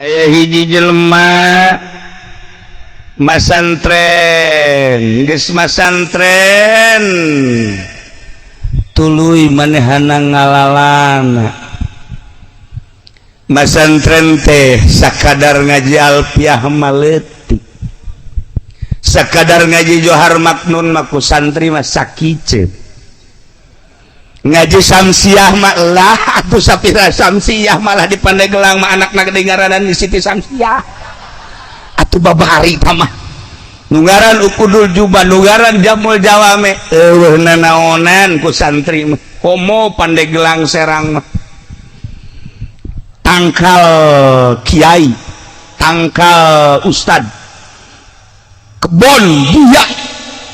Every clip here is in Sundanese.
Aya hiji jelema masantren, geus masantren, tuluy manehana ngalalana. Masantren teh sakadar ngaji alfiah mah leutik, sakadar ngaji Johar Maknun mah ku santri mah sakiceup, ngaji Samsiah mah lah atuh sapira Samsiah, malah di Pandeglang mah anakna ngaranan Siti Samsiah. Atuh babari mah nu ngaran Ukudul Juba, nu ngaran Jamul Jawame, eueuh nanaonan ku santri mah. Komo Pandeglang, Serang mah tangkal kiai, tangkal ustad, kebon buaya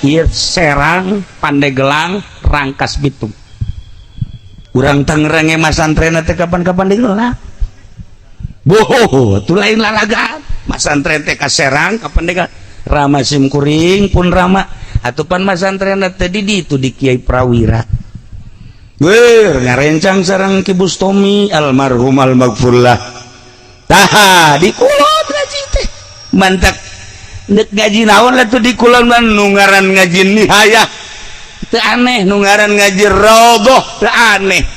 ieu Serang, Pandeglang, Rangkas Bitung. Urang Tangerang masantren teh kapan-kapan digelar. Boh, tuh lain lalagaan. Masantren teh ka Serang, ka Pandeglang. Rama sim kuring pun rama. Atuh pan masantren teh di ditu di Kiai Prawira. Weh, ngarencang sareng Ki Bustomi almarhum almaghfurlah. Tah, di kulon ngaji teh. Mantak nek ngaji naon lah tuh di kulon mah, nu ngaran ngaji nihayah teu aneh, nu ngaran ngaji raudhah teu aneh.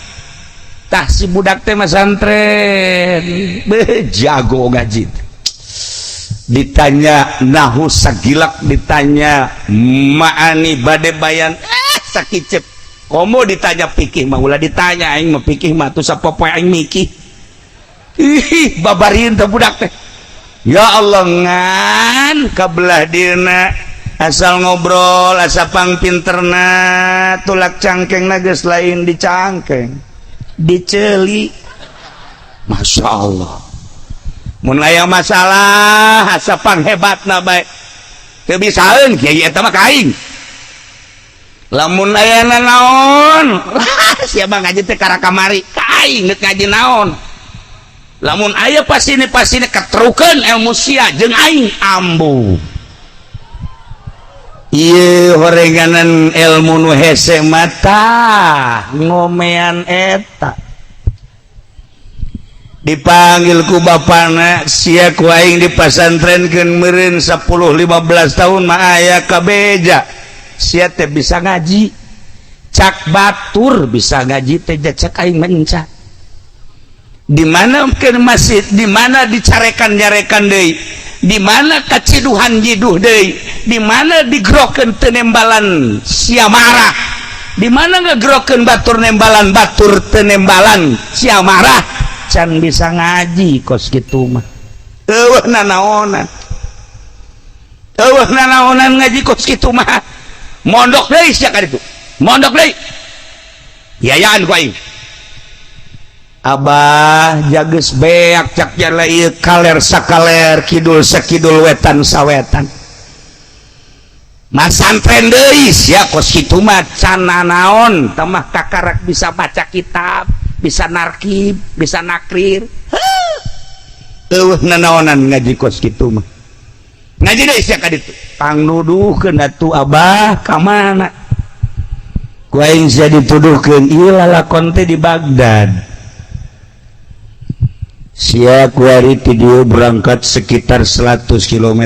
Tah, si budak teh masantren, beuh, jago ngaji. Ditanya nahu sagilak, ditanya ma'ani bade bayan sakicep. Komo ditanya pikih mah ulah ditanya, aing mah pikih mah tuh sapopoe aing mikih. Ih, babarin teh budak teh. Ya Allah, ngan kabelah dina asal ngobrol asa pang pinterna, tulak cangkeng geus lain di cangkeng, diceli. Masya Allah, mun aya masalah asa panghebatna bae, teu bisaeun kiai eta mah ka aing. Lamun aya naon, siapa ngaji teh kara kamari ka aing, geus ngaji naon. Lamun aya pasini pasini ketrukeun ilmu sia jeung aing ambu. Ieu horenganan ilmu nu hese mata ngomean eta. Dipanggil ku bapana, "Sia ku aing dipasantrenkeun meureun 10 15 tahun mah aya kabeja sia teh bisa ngaji. Cak batur bisa ngaji teh, cek aing menca di mana ke masjid, di mana dicarekan nyarekan deui, di mana kaciduhan jiduh deui, di mana digrokeun teu nembalan sia marah, di mana ngegrokeun batur nembalan, batur teu nembalan sia marah. Can bisa ngaji kos kitu mah, eueuh nanaonan, eueuh nanaonan ngaji kos kitu mah. Mondok deui sia ka ditu, mondok deui, biayaan ku aing." "Abah, jages beak," cak jala ieu, "kaler sakaler, kidul sakidul, wetan sawetan, masantren deui sia kos kitu mah, can nanaon tamah kakarak bisa baca kitab, bisa narkib, bisa nakrir. Eueuh nanaonan ngaji kos kitu mah, ngaji deui sia ka ditu." Pang nuduhkeun atuh, "Abah, ka mana ku aing sia dituduhkeun? Ieu lalakon teh di Baghdad. Sia kuari ti dieu berangkat sekitar 100 km,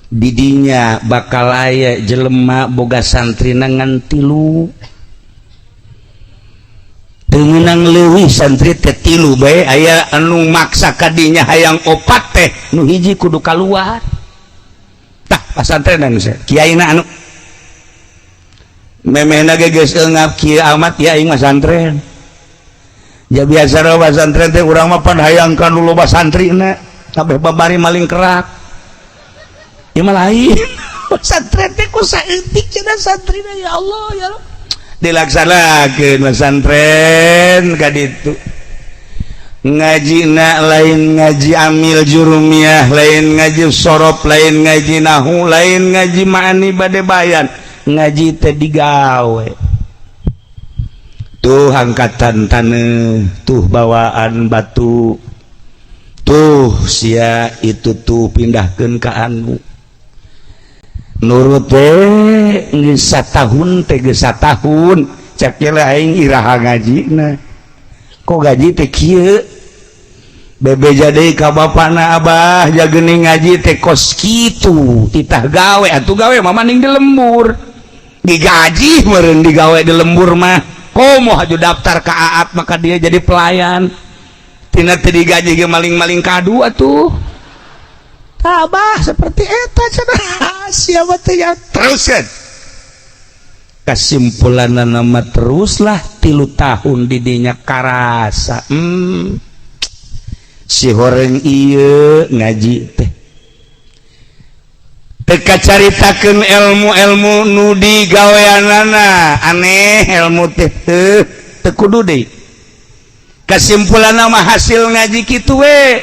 didinya bakal aya jelema boga santri ngan tilu, teu meunang leuwih, santri teh tilu bae. Aya anu maksa kadinya hayang opat teh, nu hiji kudu kaluar. Tah, pasantrenan sia kiaina anu memehna ge geus eungap kieu amat ya aing masantren." Ya biasa loba santren teh, urang mah pan hayang kan loba santrina sampai babari maling kerak. Ieu mah lain, pesantren teh ku saeutik cenah santrina. Ya Allah, ya Allah, dilaksanakeun pesantren ka ditu, ngajina lain ngaji amil jurumiyah, lain ngaji sorof, lain ngaji nahu, lain ngaji ma'ani bade bayan, ngaji teh digawe. Tuh angkatan tanah, tuh bawaan batu, tuh sia itu tuh pindahkeun ka anu nurut teh. Geus satahun teh, geus satahun, cek aing, "Iraha ngajina? Kok gaji teh kieu?" Bebeja deui ka bapana, "Abah, jagening ngaji teh kos kitu, titah gawe atuh, gawe mah maning di lembur, digaji meureun digawe di lembur mah. Komo haju daftar ka Aat, maka dia jadi pelayan tina teu digaji ge maling-maling kadu atuh." "Abah, seperti eta cenah." Siapa teh ya? Terus kan kesimpulan nama teruslah 3 tahun didinya karasa, si horeng iya ngaji teh teka caritakeun ilmu-ilmu nu digaweanana aneh, ilmu teh teu kudu deui. Kesimpulan nama hasil ngaji kitu we,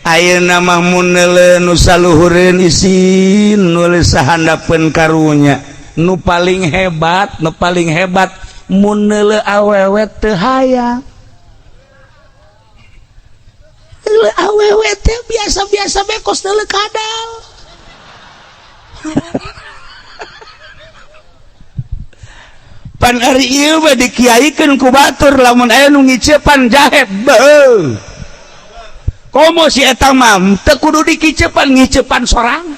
ayeuna mah mun neuleu nu saluhureun isin, nulis sahandapeun. Karunya nu paling hebat, nu paling hebat mun neuleu awewe teu hayang. Neuleu awewe teh biasa-biasa bae, kos neuleu kadal. Pan ari ieu mah dikiaikeun ku batur, lamun aya nu ngicepan jahe beuh. Komo si eta mah teu kudu dikicepan, ngicepan sorang.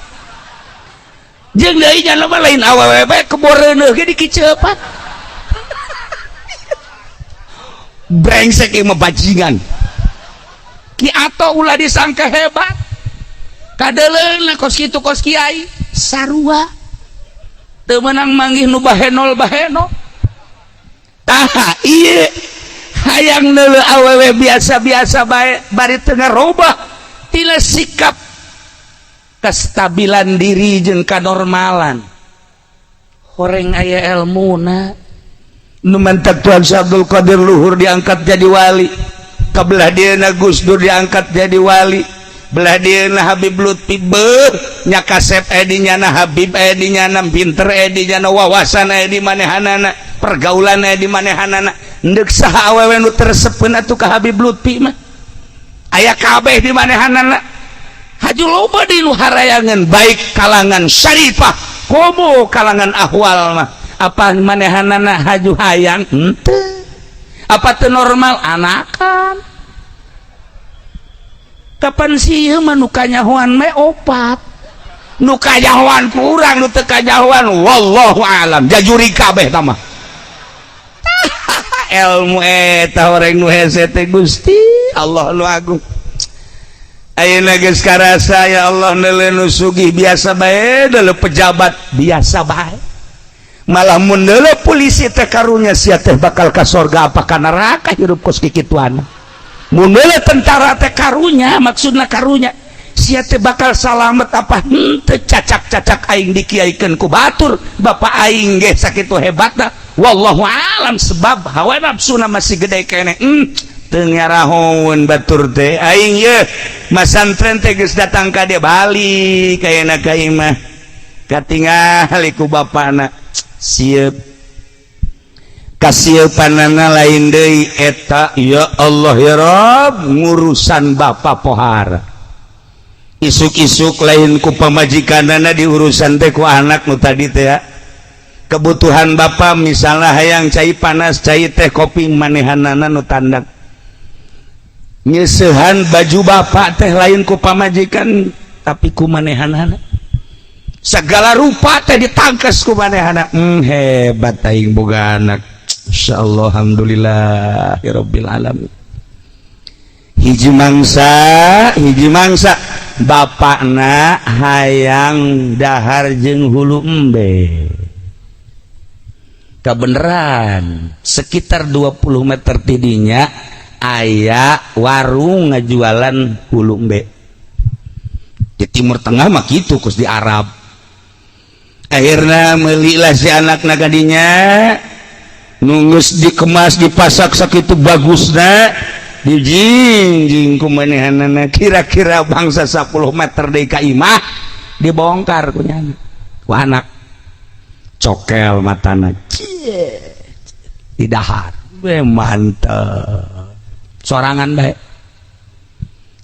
Jeung deui nya mah lain awewe bae, keboreuneuh ge dikicepan. Brengsek ieu mah, bajingan. Ki Ato ulah disangka hebat, kadeleuna kos kitu, kos kiai sarua, teu meunang manggih nu bahenol baheno. Tah ieu hayang neuleu awewe biasa-biasa bae, bari teu ngarobah tina sikap kestabilan diri jeung kanormalan. Horeng aya elmuna. Nu mantak Tuan Syekh Abdul Qadir luhur diangkat jadi wali, kabelah dieuna Gus Dur diangkat jadi wali, belah dieuna Habib Lutfi, beuh nya kasep aya di nyana, Habib aya di nyana, pinter aya di nyana, wawasan aya di manehanana, pergaulan aya di manehanana. Ndek saha awewe nu tersepeun atuh ka Habib Lutfi mah? Aya kabeh di manehanana. Haju loba di nu harayangan, baik kalangan syarifah komo kalangan ahwal mah. Apa manehanana haju hayang? Henteu. Apa teu normal? Anakan kapan sih ieu mah nu kanyahoan me opat, nu kanyahoan kurang, nu teu kanyahoan wallahu alam, jajuri kabeh tah mah. Ilmu eta horeng nu hese teh, Gusti Allah nu agung. Ayeuna geus karasa, ya Allah, neuleu nu sugih biasa bae, neuleu pejabat biasa bae, malah mun neuleu polisi teh karunya, sia teh bakal ka sorga apa ka neraka hirup kos kikituan. Mun neuleu tentara teh karunya, maksudna karunya sia teh bakal salamet apa henteu. Cacak-cacak aing dikiaikeun ku batur, bapak aing ge sakitu hebatna, wallahu alam, sebab hawa nafsuna masih gede keneh. Teu ngarahoun batur teh. Aing ye masantren teh geus datang ka dia, balik kayana ka imah, katingali ku bapana sieup kasieupanana lain deui eta. Ya Allah, ya Rob, ngurusan bapak pohara isuk-isuk lain ku pamajikanana diurusan teh, ku anak nu tadi teh ya. Kebutuhan bapak misalnya hayang cai panas, cai teh, kopi, manehanana nu tandak. Nyesehan baju bapak teh lain ku pamajikan, tapi ku manehanana. Segala rupa teh ditangkes ku manehana. Hebat aing boga anak, insyaallah, alhamdulillah ya rabbil alamin. Hiji mangsa, hiji mangsa bapakna hayang dahar jeung hulu embe. Kebeneran sekitar 20 meter tidinya aya warung ngajualan hulu embe. Di Timur Tengah mah gitu, kos di Arab. Akhirnya melilah si anak kadinya, nunggus dikemas, dipasak sakitu bagusna, dijingjing ku manehanana. Kira-kira bangsa 10 meter deui ka imah, dibongkar ku nyana, ku anak, cokel matana, cie, didahar. We mantep, sorangan bae.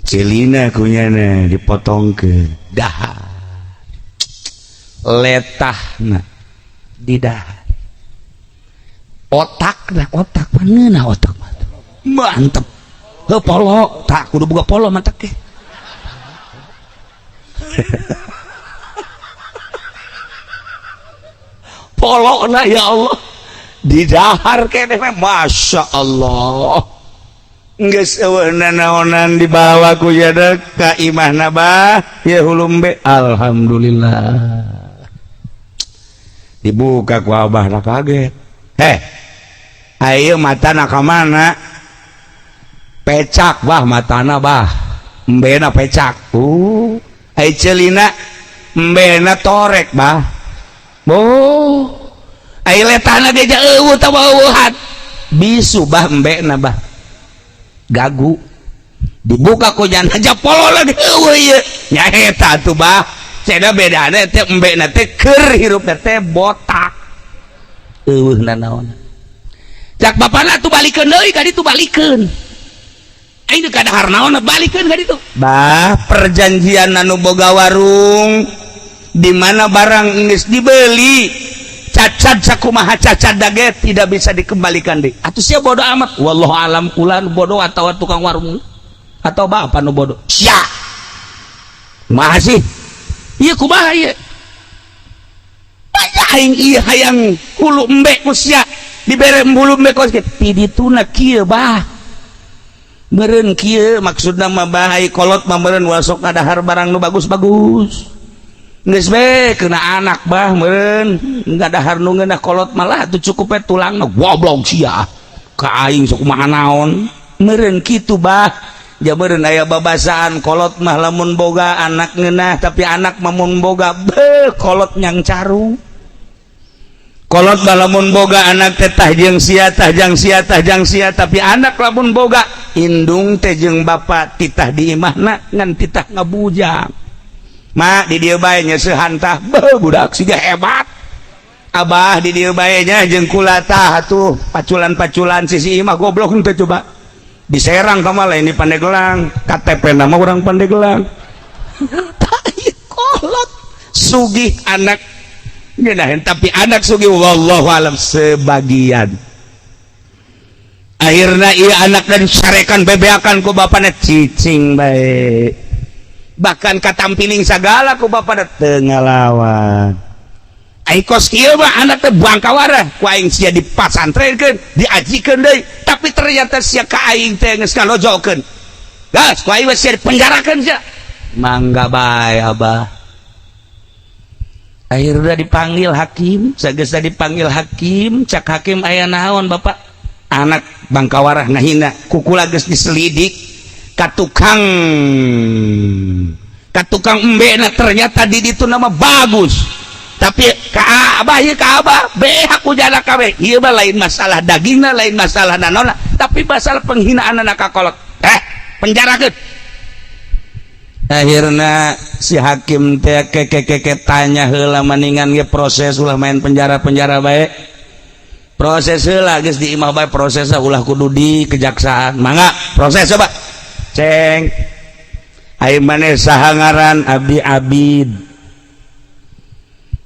Celina kunyana dipotong ke dahar, letahna didahar, otak nah, otak mana, otak mantep. Heuh, polo tak kudu boga polo mantak ke. Polo lah ya Allah didahar keneh, Masya Allah. Geus eueuh nanaonan dibawa ku jadek ka imahna, bah ya hulu embe. Alhamdulillah, dibuka ku abah lah, kaget. Heh, ayo matana ka mana? Pecak, bah, matana, bah, embena pecak. Ai celina embena torek, bah. Oh, ai letana ge eueuh tah eueuhan bisu, bah, embena, bah, gagu. Dibuka ku jana aja polo lagi eueuh ieu nyaeta atuh, bah. Cenah bedana teh embena teh keur hirup teh botak, eueuh nanaon. Cak bapana tuh balikeun deui ka ditu, balikeun. Aing teu kadahar naon, balikeun ka ditu, bah. Perjanjian anu boga warung di mana barang geus dibeli, cacat sakumaha cacat dage tidak bisa dikembalikan deui. Atuh sia bodoh amat, wallahu alam, kula nu bodoh atau tukang warung atau bapak nu bodoh. Sia kumaha sih ieu, kumaha ieu? Aing ieu hayang hulu embe ku sia dibere hulu embe kos kieu ti dituna kieu, bah. Meureun kieu maksudna mah, bah, ai kolot mah meureun wasok ngadahar barang nu bagus-bagus. Geus be kena anak, bah, meureun ngadahar nu ngeunah, kolot malah atuh cukup we tulangna. Goblok sia ka aing sok kumaha naon. Meureun kitu, bah. Ja meureun aya babasaan kolot mah lamun boga anak ngeunah, tapi anak mah mun boga beuh kolot nyang caru. Kolot mah lamun boga anak teh tah jeung sia, tah jang sia, tah jang sia, tapi anak lamun boga indung teh jeung bapa titah di imahna ngan titah ngabujang. Mak, di dieu bae nyeusehan tah. Beuh, budak siga hebat. Abah, di dieu bae nya jeung kula tah atuh paculan-paculan sisi imah. Goblok henteu coba diserang ka malah ini Pandeglang, KTP nama orang Pandeglang. Tah ieu kolot sugih anak ngeunaheun, tapi anak sugih wallahu alam sebagian. Akhirna ieu anak dan sarekan bebeakan ku bapana, cicing bae, bahkan katampiling sagala ku bapana teu ngalawan. Ai kos kieu mah anak teh bangkawarah ku aing sia dipasantrenkeun, diajikeun deui, tapi ternyata sia ka aing teh geus ngalojokeun. Gas ku aing sia dipenjarakeun sia. Mangga bae, abah. Akhirnya dipanggil hakim. Sageus dipanggil hakim, cak hakim, "Aya naon, bapak?" Anak bangkawarah ngahina kukula. Geus diselidik ka tukang embena, ternyata di ditu nama bagus, tapi ka abah ieu, ka abah beak ku jana kabeh. Ieu mah lain masalah dagingna, lain masalah nanona, tapi masalah penghinaan anak ka kolot. Eh, penjarakeun. Akhirnya si hakim teh keke tanya heula, maningan ge proses, ulah main penjara-penjara bae, proses heula. Geus di imah bae proses, ulah kudu di kejaksaan. Mangga proses coba, ceng. Ai maneh saha ngaran? Abdi Abid.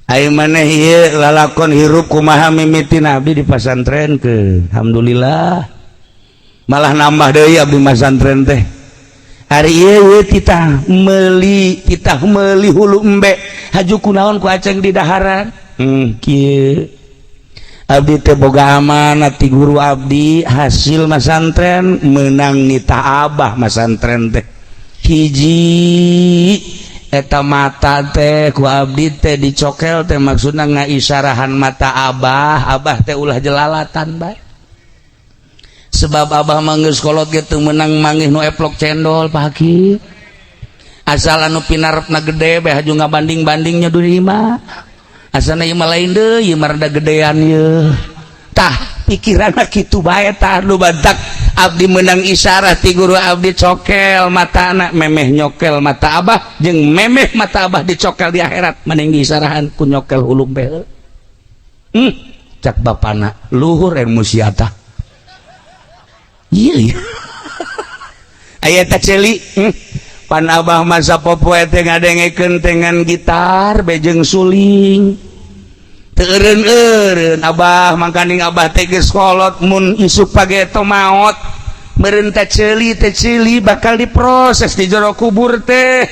Ai maneh ieu lalakon hirup kumaha mimitina? Abdi di pasantren ke, alhamdulillah malah nambah deui abdi masantren teh. Hari ieu titah meuli hulu embe, haju kunaon ku aceng di daharan? Kieu, abdi teh boga amanat ti guru abdi hasil masantren, menang nita abah masantren teh. Hiji eta mata teh ku abdi teh dicokel teh, maksudna ngaisyarahan mata abah, abah teh ulah jelalatan bae, sebab abah mah geus kolot ge teu meunang manggih nu eplok cendol, Pak Hakim. Asal anu pinarepna gede bae haju ngabanding-bandingnya di imah, asana ieu mah lain deui, ieu mah rada gedean ieu. Tah, pikiranna kitu bae. Tah, nu bantak abdi menang isyarat ti guru abdi cokel matana, memeh nyokel mata abah jeung memeh mata abah dicokel di akhirat, mending diisyarahan ku nyokel hulu embe. Cak bapana, luhur ilmu sia tah. Iya, iya. Aya teh ceuli. Pan abah masa popoe teh ngadengekeun dengan gitar bejeng suling. Teu eureun-eureun abah, mangkaning abah teh geus kolot mun isuk pageto maot. Meureun teh ceuli teh ceuli bakal diproses di jero kubur teh.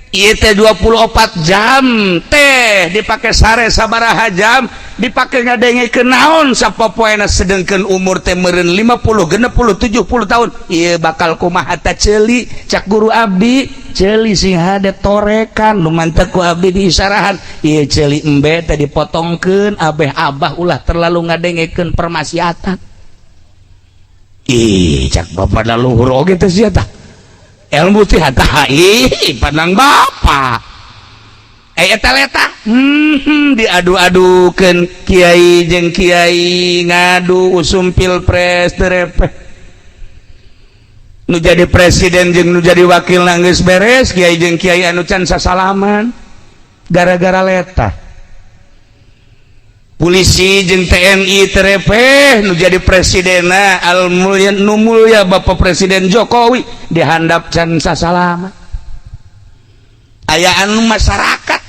Ieu teh 24 jam teh dipake sare sabaraha jam, dipake ngadengekeun naon sapopoena, sedengkeun umur teh meureun 50, 60, 70 tahun. Ieu bakal kumaha ta ceuli? Cak guru abdi, ceuli sing hade torekan nu mantep ku abdi diisarahan. Ieu ceuli embe teh dipotongkeun abeh abah ulah terlalu ngadengekeun permaksiatan. Ih, cak bapak da luhur oge teh sia tah. Ilmu teh tah, ih, pandang bapak. Eh, eta leta diadu-adukeun kiai jeung kiai ngadu usum pilpres terepeh. Nu jadi presiden jeung nu jadi wakil geus beres, kiai jeung kiai anu can sasalaman gara-gara leta. Polisi jeung TNI terepeh, nu jadi presidena al mulia nu mulia Bapak Presiden Jokowi dihandap can sasalaman. Aya anu masyarakat,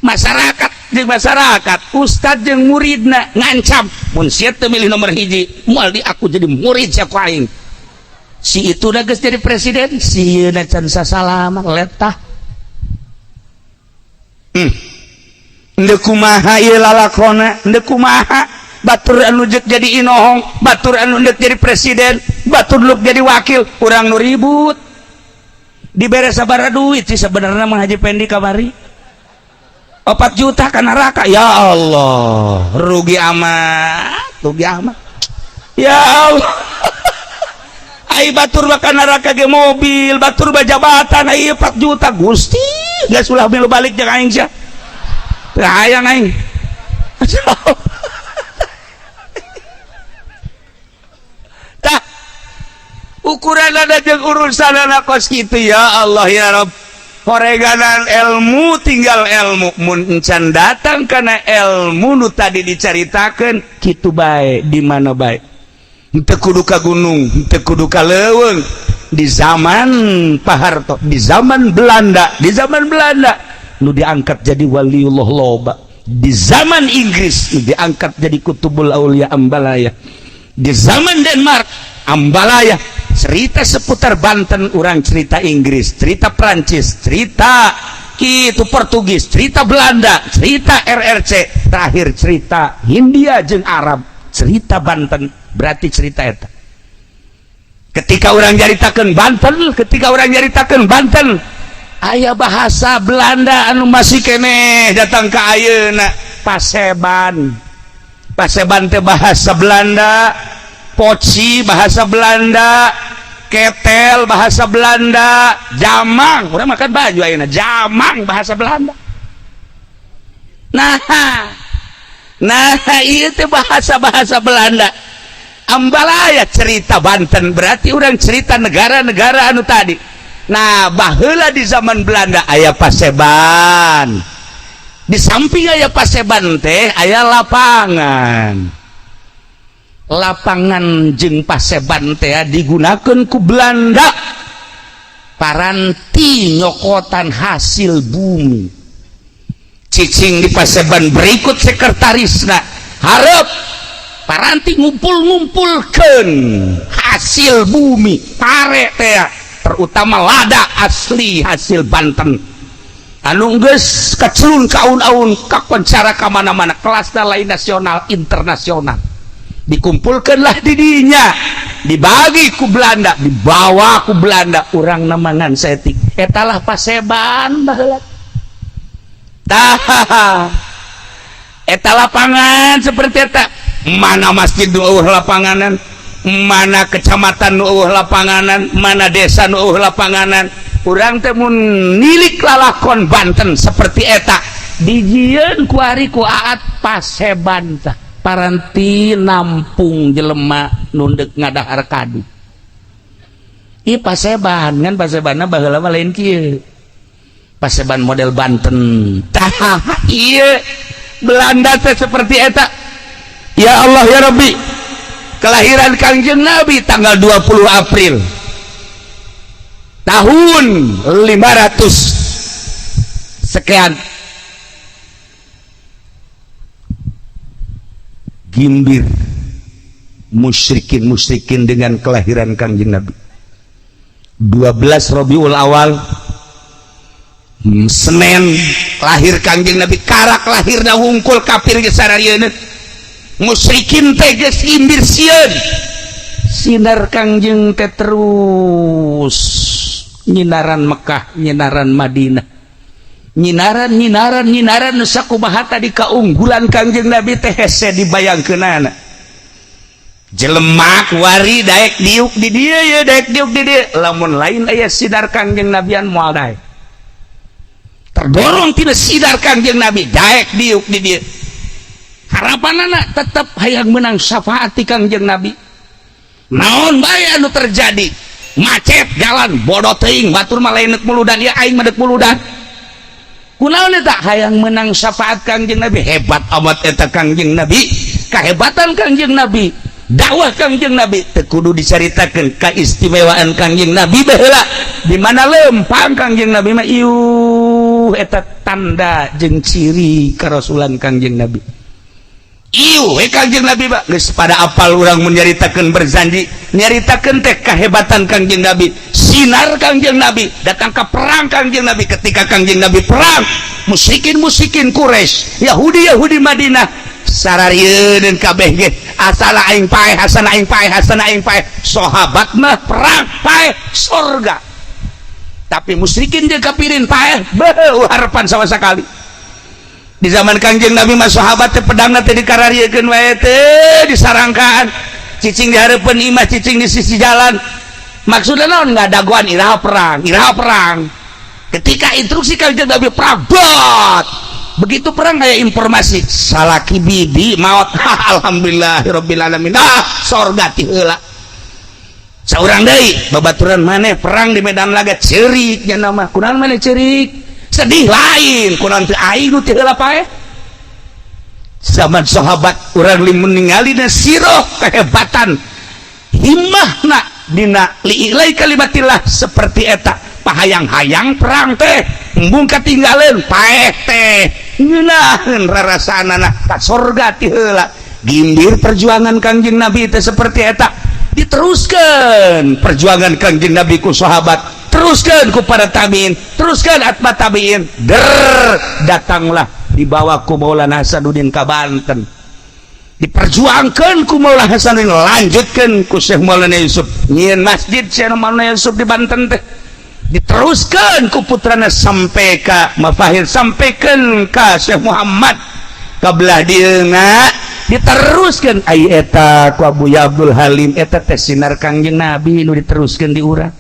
masyarakat jeung masyarakat, ustad jeung muridna ngancam mun sia teu milih nomor hiji moal di aku jadi murid sia ku aing. Si itu dah geus jadi presiden, si ieu can sasalaman letah. Ndek kumaha ieu lalakona, ndek kumaha batur anu jeuk jadi inohong, batur anu ndek jadi presiden, batur nu jadi wakil, urang nu ribut. Dibere sabaraha duit sih sebenarnya mah Haji Pendi kamari? 4 juta ka neraka. Ya Allah, rugi amat, rugi amat. Ya Allah. Ai batur mah ka neraka ge mobil, batur mah jabatan, ai 4 juta Gusti. Geus ulah milu balik jeung aing sia. Teu hayang aing. Tah ukuran ada jeung urusan kos kitu ya Allah ya Rabb. Horeganan ilmu tinggal ilmu mun encan datang karena ilmu nu tadi dicaritakeun kitu bae di mana bae. Henteu kudu ka gunung, henteu kudu ka leuweung. Di zaman Pak Harto, di zaman Belanda, di zaman Belanda nu diangkat jadi waliullah loba. Di zaman Inggris nu diangkat jadi kutubul aulia ambalaya. Di zaman Denmark ambalaya. Cerita seputar Banten orang cerita Inggris, cerita Prancis, cerita itu Portugis, cerita Belanda, cerita RRC, terakhir cerita Hindia jeung Arab, cerita Banten berarti cerita eta. Ketika orang nyaritakeun Banten, ketika orang nyaritakeun Banten, aya bahasa Belanda anu masih keneh datang ke ayeuna, Paseban. Paseban teh bahasa Belanda, poci bahasa Belanda, ketel bahasa Belanda, jamang, urang makan baju ayeuna, jamang bahasa Belanda. Nah, nah ieu teh bahasa-bahasa Belanda. Ambalaya cerita Banten berarti orang cerita negara-negara anu tadi. Nah, baheula di zaman Belanda aya Paseban. Di samping aya Paseban teh aya lapangan. Lapangan jeung Paseban teh digunakeun ku Belanda paranti nyokotan hasil bumi. Cicing di Paseban berikut sekretarisna hareup paranti ngumpul-ngumpulkeun hasil bumi pare teh, terutama lada asli hasil Banten anu geus kacelun kaun-aun kakoncara ka mana-mana, kelasna lain nasional internasional. Dikumpulkanlah di dinya, dibagi ku Belanda, dibawa ku Belanda, urang namangan setik etalah Paseban baheula. Tah eta lapangan seperti eta, mana masjid nu eueuh lapanganan, mana kecamatan nu eueuh lapanganan, mana desa nu eueuh lapanganan. Urang teh mun nilik lalakon Banten seperti eta dijieun ku ari ku Aat Paseban tah paranti nampung jelema nu deuk ngadahar kadu. Ieu Paseban kan Pasebanna baheula mah lain kieu. Paseban model Banten. Tah ieu Belanda teh seperti eta. Ya Allah ya Rabbi, kelahiran Kangjeng Nabi tanggal 20 April tahun 500 sekian. Gimbir Musyrikin musyrikin dengan kelahiran Kangjeng Nabi 12 Robiul Awal, Senin, lahir Kangjeng Nabi. Karak lahirna wungkul kafir geus sararieun, musyrikin teh geus imbir sieun. Sinar Kangjeng teh terus nyinaran Mekah, nyinaran Madinah, nyinaran, nyinaran, nyinaran. Nu sakumaha tadi kaunggulan Kangjeng Nabi teh hese dibayangkeunana. Jelema wari daek diuk di dieu ya, daek diuk di dieu, lamun lain aya sinar Kangjeng Nabian moal daek. Terdorong tina sinar Kangjeng Nabi daek diuk di dieu. Harapanana tetep hayang menang syafaat ti Kangjeng Nabi. Naon bae anu terjadi, macet jalan, bodoh teuing, batur mah lain deuk muludan ya, aing mah deuk muludan. Kunaon eta? Hayang menang syafaat Kangjeng Nabi. Hebat amat eta Kangjeng Nabi, kehebatan Kangjeng Nabi, dakwah Kangjeng Nabi teu kudu dicaritakeun. Keistimewaan Kangjeng Nabi baheula di mana lempang Kangjeng Nabi mah, iuh, eta tanda jeung ciri karasulan Kangjeng Nabi. Iuh we Kangjeng Nabi mah geus pada apal. Urang mun nyaritakeun berzanji, nyaritakeun teh kehebatan Kangjeng Nabi, sinar Kangjeng Nabi datang ke perang Kangjeng Nabi. Ketika Kangjeng Nabi perang, musyrikin musyrikin Quraisy, Yahudi Yahudi Madinah sararieun kabeh ge, asal aing paeh, asal aing paeh, asal aing paeh. Sahabat mah perang paeh surga, tapi musyrikin jeung kafirin paeh beuh harapan sama sekali. Di zaman Kangjeng Nabi mah sahabat teh pedangna teh dikarariekeun wae teh, disarangkaan, cicing di hareupeun imah, cicing di sisi jalan. Maksudnya naon? Ngadagoan iraha perang, iraha perang. Ketika instruksi Kangjeng Nabi perang, bot begitu perang kayak informasi salaki bibi maut. Alhamdulillahirabbil alamin, ah, sorga ti heula. Saurang deui babaturan maneh perang di medan laga ceurik nya nama. Kunaon maneh ceurik sedih? Lain kunaon teu aing nu ti heula paeh. Zaman sahabat urang limun ningali na siroh kehebatan himmahna dina li'ilai kalimatillah seperti eta, pahayang-hayang perang teh embung katinggaleun, paeh teh ngeunaheun rarasaanana ka sorga ti heula. Gimbir perjuangan Kangjeng Nabi teh seperti eta. Diteruskan perjuangan Kangjeng Nabi ku sahabat, teruskan ku para tabiin, teruskan atba tabiin, der datanglah dibawa ku Maulana Hasanuddin ka Banten, diperjuangkan ku Maulana Hasanuddin, lanjutkan ku Syekh Maulana Yusuf, nyieun masjid Syekh Maulana Yusuf di Banten teh, diteruskan ku putrana sampai ka Mafahir, sampaikan ka Syekh Muhammad ka belah dieuna, diteruskan ai eta ku Abu Abdul Halim. Eta teh sinar Kangjeng Nabi nu diteruskan di urang.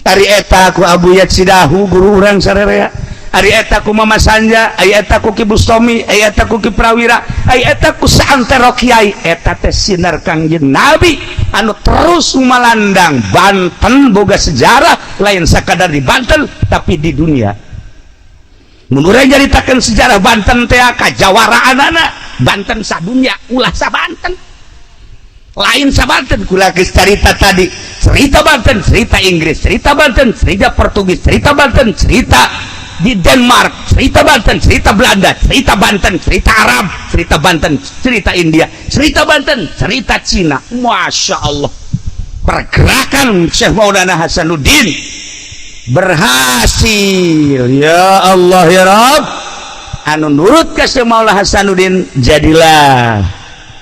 Ari eta ku Abu Yatsidahu, guru urang sarerea. Ari eta ku Mama Sanja, ari eta ku Ki Bustomi, ari eta ku Ki Prawira, ari eta ku saantero kiai. Eta teh sinar Kangjeng Nabi anu terus malandang. Banten boga sejarah lain sakadar di Banten, tapi di dunia. Mun urang nyaritakeun sejarah Banten teh kajawaraanana Banten sadunya, ulah sa Banten, lain sa Banten. Kula geus carita tadi, cerita Banten, cerita Inggris, cerita Banten, cerita Portugis, cerita Banten, cerita di Denmark, cerita Banten, cerita Belanda, cerita Banten, cerita Arab, cerita Banten, cerita India, cerita Banten, cerita Cina. Masya Allah, pergerakan Syekh Maulana Hasanuddin berhasil. Ya Allah ya Rabb, anu nurut ke Syekh Maulana Hasanuddin, jadilah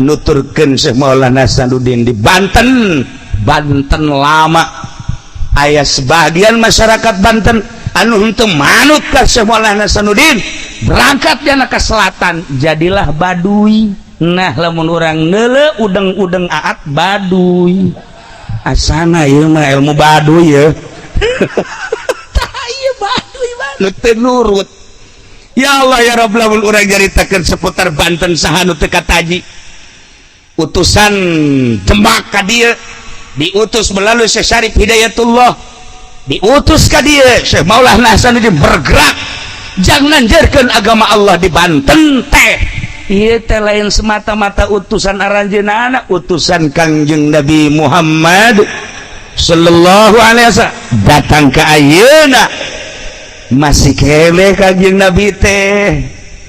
nuturkeun Syekh Maulana Hasanuddin di Banten. Banten lama aya sebagian masyarakat Banten anu henteu manut ka Syekh Maulana Hasanuddin, berangkat dia ke selatan, jadilah Baduy. Nah, lamun urang neule udeng-udeng aat Baduy, asana ieu mah ilmu Baduy ya. Tah, ieu Baduy nu teu nurut. Ya Allah ya Rabb, lamun urang nyaritakeun seputar Banten, saha nu teu kataji? Utusan Demak ka dieu diutus melalui Syekh Syarif Hidayatullah, diutus ka dieu. Syekh Maulana Hasanuddin bergerak jangan nanjerkeun agama Allah di Banten teh. Ieu teh lain semata-mata utusan aranjeunana, utusan Kangjeng Nabi Muhammad sallallahu alaihi wasallam datang ke ayeuna masih keneh Kangjeng Nabi teh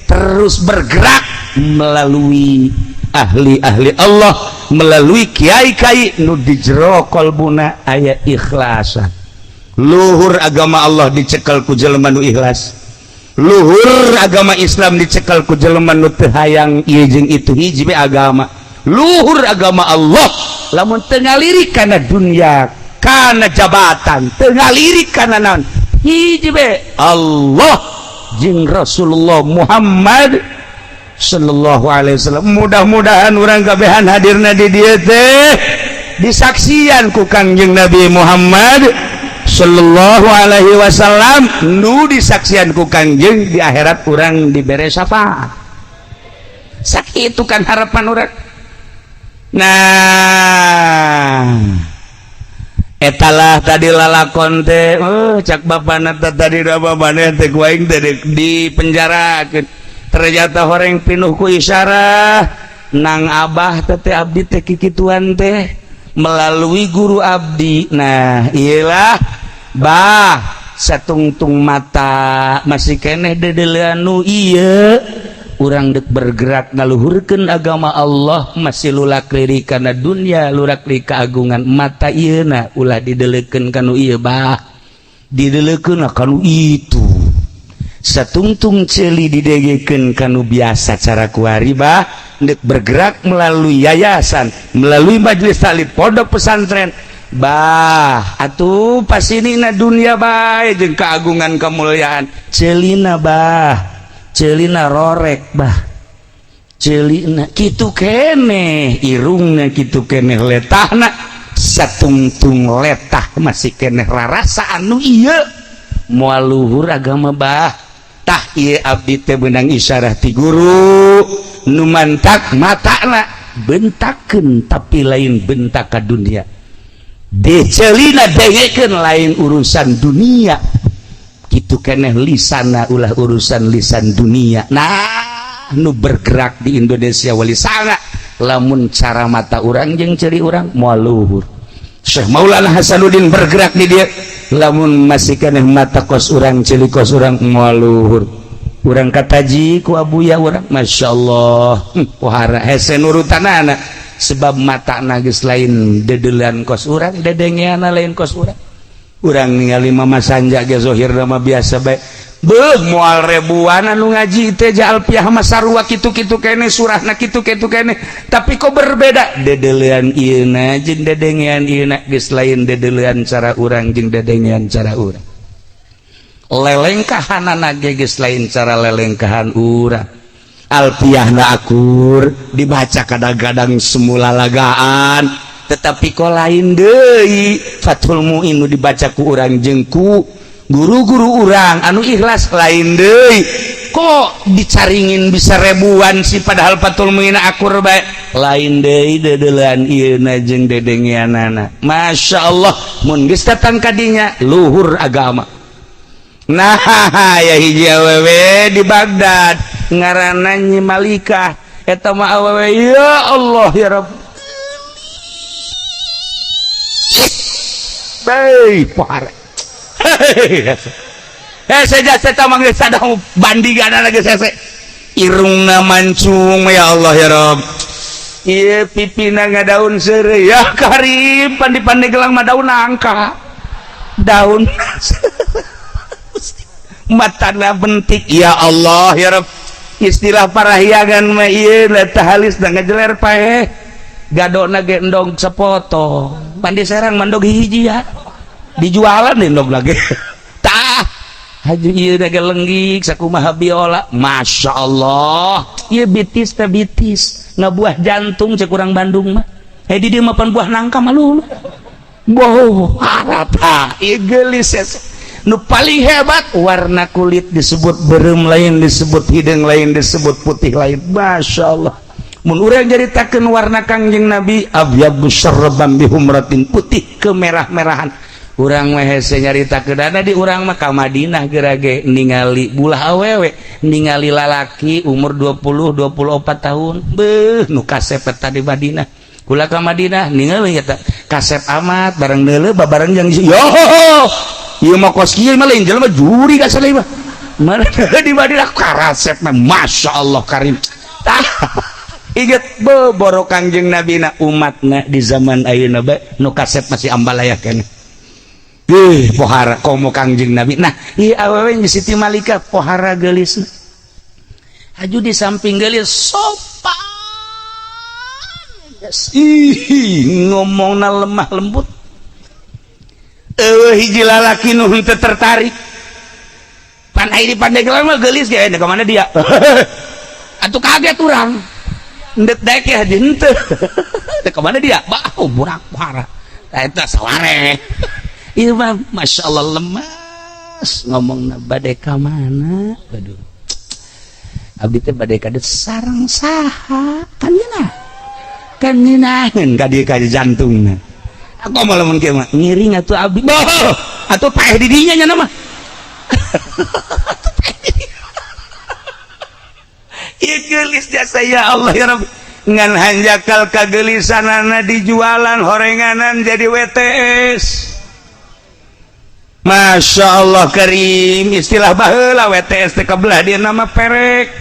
terus bergerak melalui ahli-ahli Allah. melalui kiai-kiai nu di jero kolbuna aya ikhlasan. Luhur agama Allah dicekel ku jelema nu ikhlas, luhur agama Islam dicekel ku jelema nu teu hayang ieu jeung itu, hiji be agama. Luhur agama Allah lamun teu ngalirik kana dunia, kana jabatan, teu ngalirik kana naon, hiji be Allah jeung Rasulullah Muhammad sallallahu alaihi wasallam. Mudah-mudahan urang kabehan hadirna di dieu teh disaksian ku Kangjeng Nabi Muhammad sallallahu alaihi wasallam, nu disaksian ku Kangjeng di akhirat urang dibere syafaat. Sakitu kan harapan urang. Nah, etalah tadi lalakon teh, cak bapana teh tadi da bapana teh ku aing teh di penjarakeun. Ternyata horeng pinuh ku isyarah nang abah teh, teh abdi teh kikituan teh melalui guru abdi. Nah, iyalah bah, satungtung mata masih keneh dedelean nu ieu urang dek bergerak ngaluhurkeun agama Allah masih lulak lirik kana dunia, lulak lirik keagungan. Mata ieu na ulah didelekeun kanu ieu bah, didelekeun kanu itu. Satungtung ceuli didegekeun kanu biasa cara kuari bah, dek bergerak melalui yayasan, melalui majelis taklim, pondok pesantren bah. Atuh pasinina dunia bae jeung keagungan kemuliaan, ceulina bah, ceulina rorek bah, ceulina kitu keneh, irungna kitu keneh, letahna satungtung letah masih keneh rarasa anu ieu moal luhur agama bah. Tah, ieu abdi teh beunang isyarah ti guru nu mantak matana bentakeun, tapi lain bentak ka dunia, deceulina dengekeun lain urusan dunia, kitu keneh lisana ulah urusan lisan dunia. Nah, nu bergerak di Indonesia wali sanga lamun cara mata urang jeung ceuli urang moal luhur. Syekh Maulana Hasanuddin bergerak di dia, lamun masih keneh mata kos urang, ceuli kos urang, moal luhur. Urang kataji ku abuya urang, Masya Allah, pohara hese nurutanana sebab mata geus lain dedelan kos urang, dedengeana lain kos urang. Urang ningali Mama Sanja ge zohir mah biasa bae. Beuh, moal ribuan anu ngaji teh Alfiah mah sarua kitu-kitu kene, surahna kitu-kitu kene, tapi kok berbeda dedelean ieuna jeung dedengean ieuna geus lain dedelean cara urang jeung dedengean cara urang, lelengkahanana ge geus lain cara lelengkahan urang. Alfiahna akur dibaca, kadang-kadang semula lagaan, tetapi kok lain deui Fathul Muin nu dibaca ku urang jeung ku guru-guru urang anu ikhlas, lain deui. Kok dicaringin bisa ribuan sih, padahal Fathul Muin akur bae? Lain deui dedelean ieuna jeung dedengeanana. Masya Allah, mun geus datang kadinya luhur agama. Nah, ya hiji awewe di Baghdad ngaranna Nyi Malikah. Eta mah awewe, ya Allah ya Rabb. Baik, pohara. Eh, saja saya mah geus sadang bandingan lagi sese. Irungna mancung, ya Allah ya Rabb. Ieu pipina ngadaun seureuy, ya karim, pandi-pandi gelang mah daun nangka. Daun matana bentik, ya Allah ya Rabb. Istilah parahyangan mah ieu letah halis da ngejeler paeh. Gadona ge endog sepotong. Pandi Serang mandog hiji ya. Dijualan endog lagi. Tah, haji ieu ge lenggik sakumaha biola. Masya Allah. Ieu bitis teh bitis, ngabuah jantung cek urang Bandung mah. Eh, di dieu mah pan buah nangka mah lu. Boh, harata ieu geulis. Nu paling hebat warna kulit disebut berem lain, disebut hidung lain, disebut putih lain. Masya Allah. Mun urang nyaritakeun warna Kangjeng Nabi abyadu syarban bihumratin, putih kemerah-merahan. Urang mah hese nyaritakeun di urang mah ka Madinah geura ge ningali bulah awewe, ningali lalaki umur 20 24 tahun. Beuh, nu kasep eta di Madinah. Kula ka Madinah ningali eta kasep amat, bareng neuleuh babareng jeung yo ieu mah kos kieu mah lain jelema juri ka saleh mah. Mana di Madinah karasep mah, Masya Allah karim. Tah. Inget boro Kangjeng Nabi na umatna di zaman ayeuna bae nu kasep masih ambalaya keneh. Ih, pohara komo Kangjeng Nabi. Nah, ieu awewe Siti Malika pohara geulisna. Haju di samping geulis sopan. Ih, ngomongna lemah lembut. Eueuh hiji lalaki nu henteu tertarik. Pan ai di Pandeglang mah geulis ge, ka mana dia? Atuh kaget urang. Ndek daek ya henteu. Ka mana dia? Bah, burak pohara. Eta saware. Ieu mah Masya Allah lemas ngomongna bade ka mana? Aduh. Abdi teh bade ka sareng saha? Kan ngeunah. Kan ngeunaheun ka dieu ka jantungna. Aku mah lamun kieu mah ngiring atuh abdi. Boh, atuh paeh di dinya nya mah. Atuh paeh di dinya. Ieu geulis jasa ya Allah ya Rabbi. Ngan hanjakal kagelisanana dijualan horenganan jadi WTS. Masya Allah Karim, istilah baheula WTS teh kabelah dia nama perek.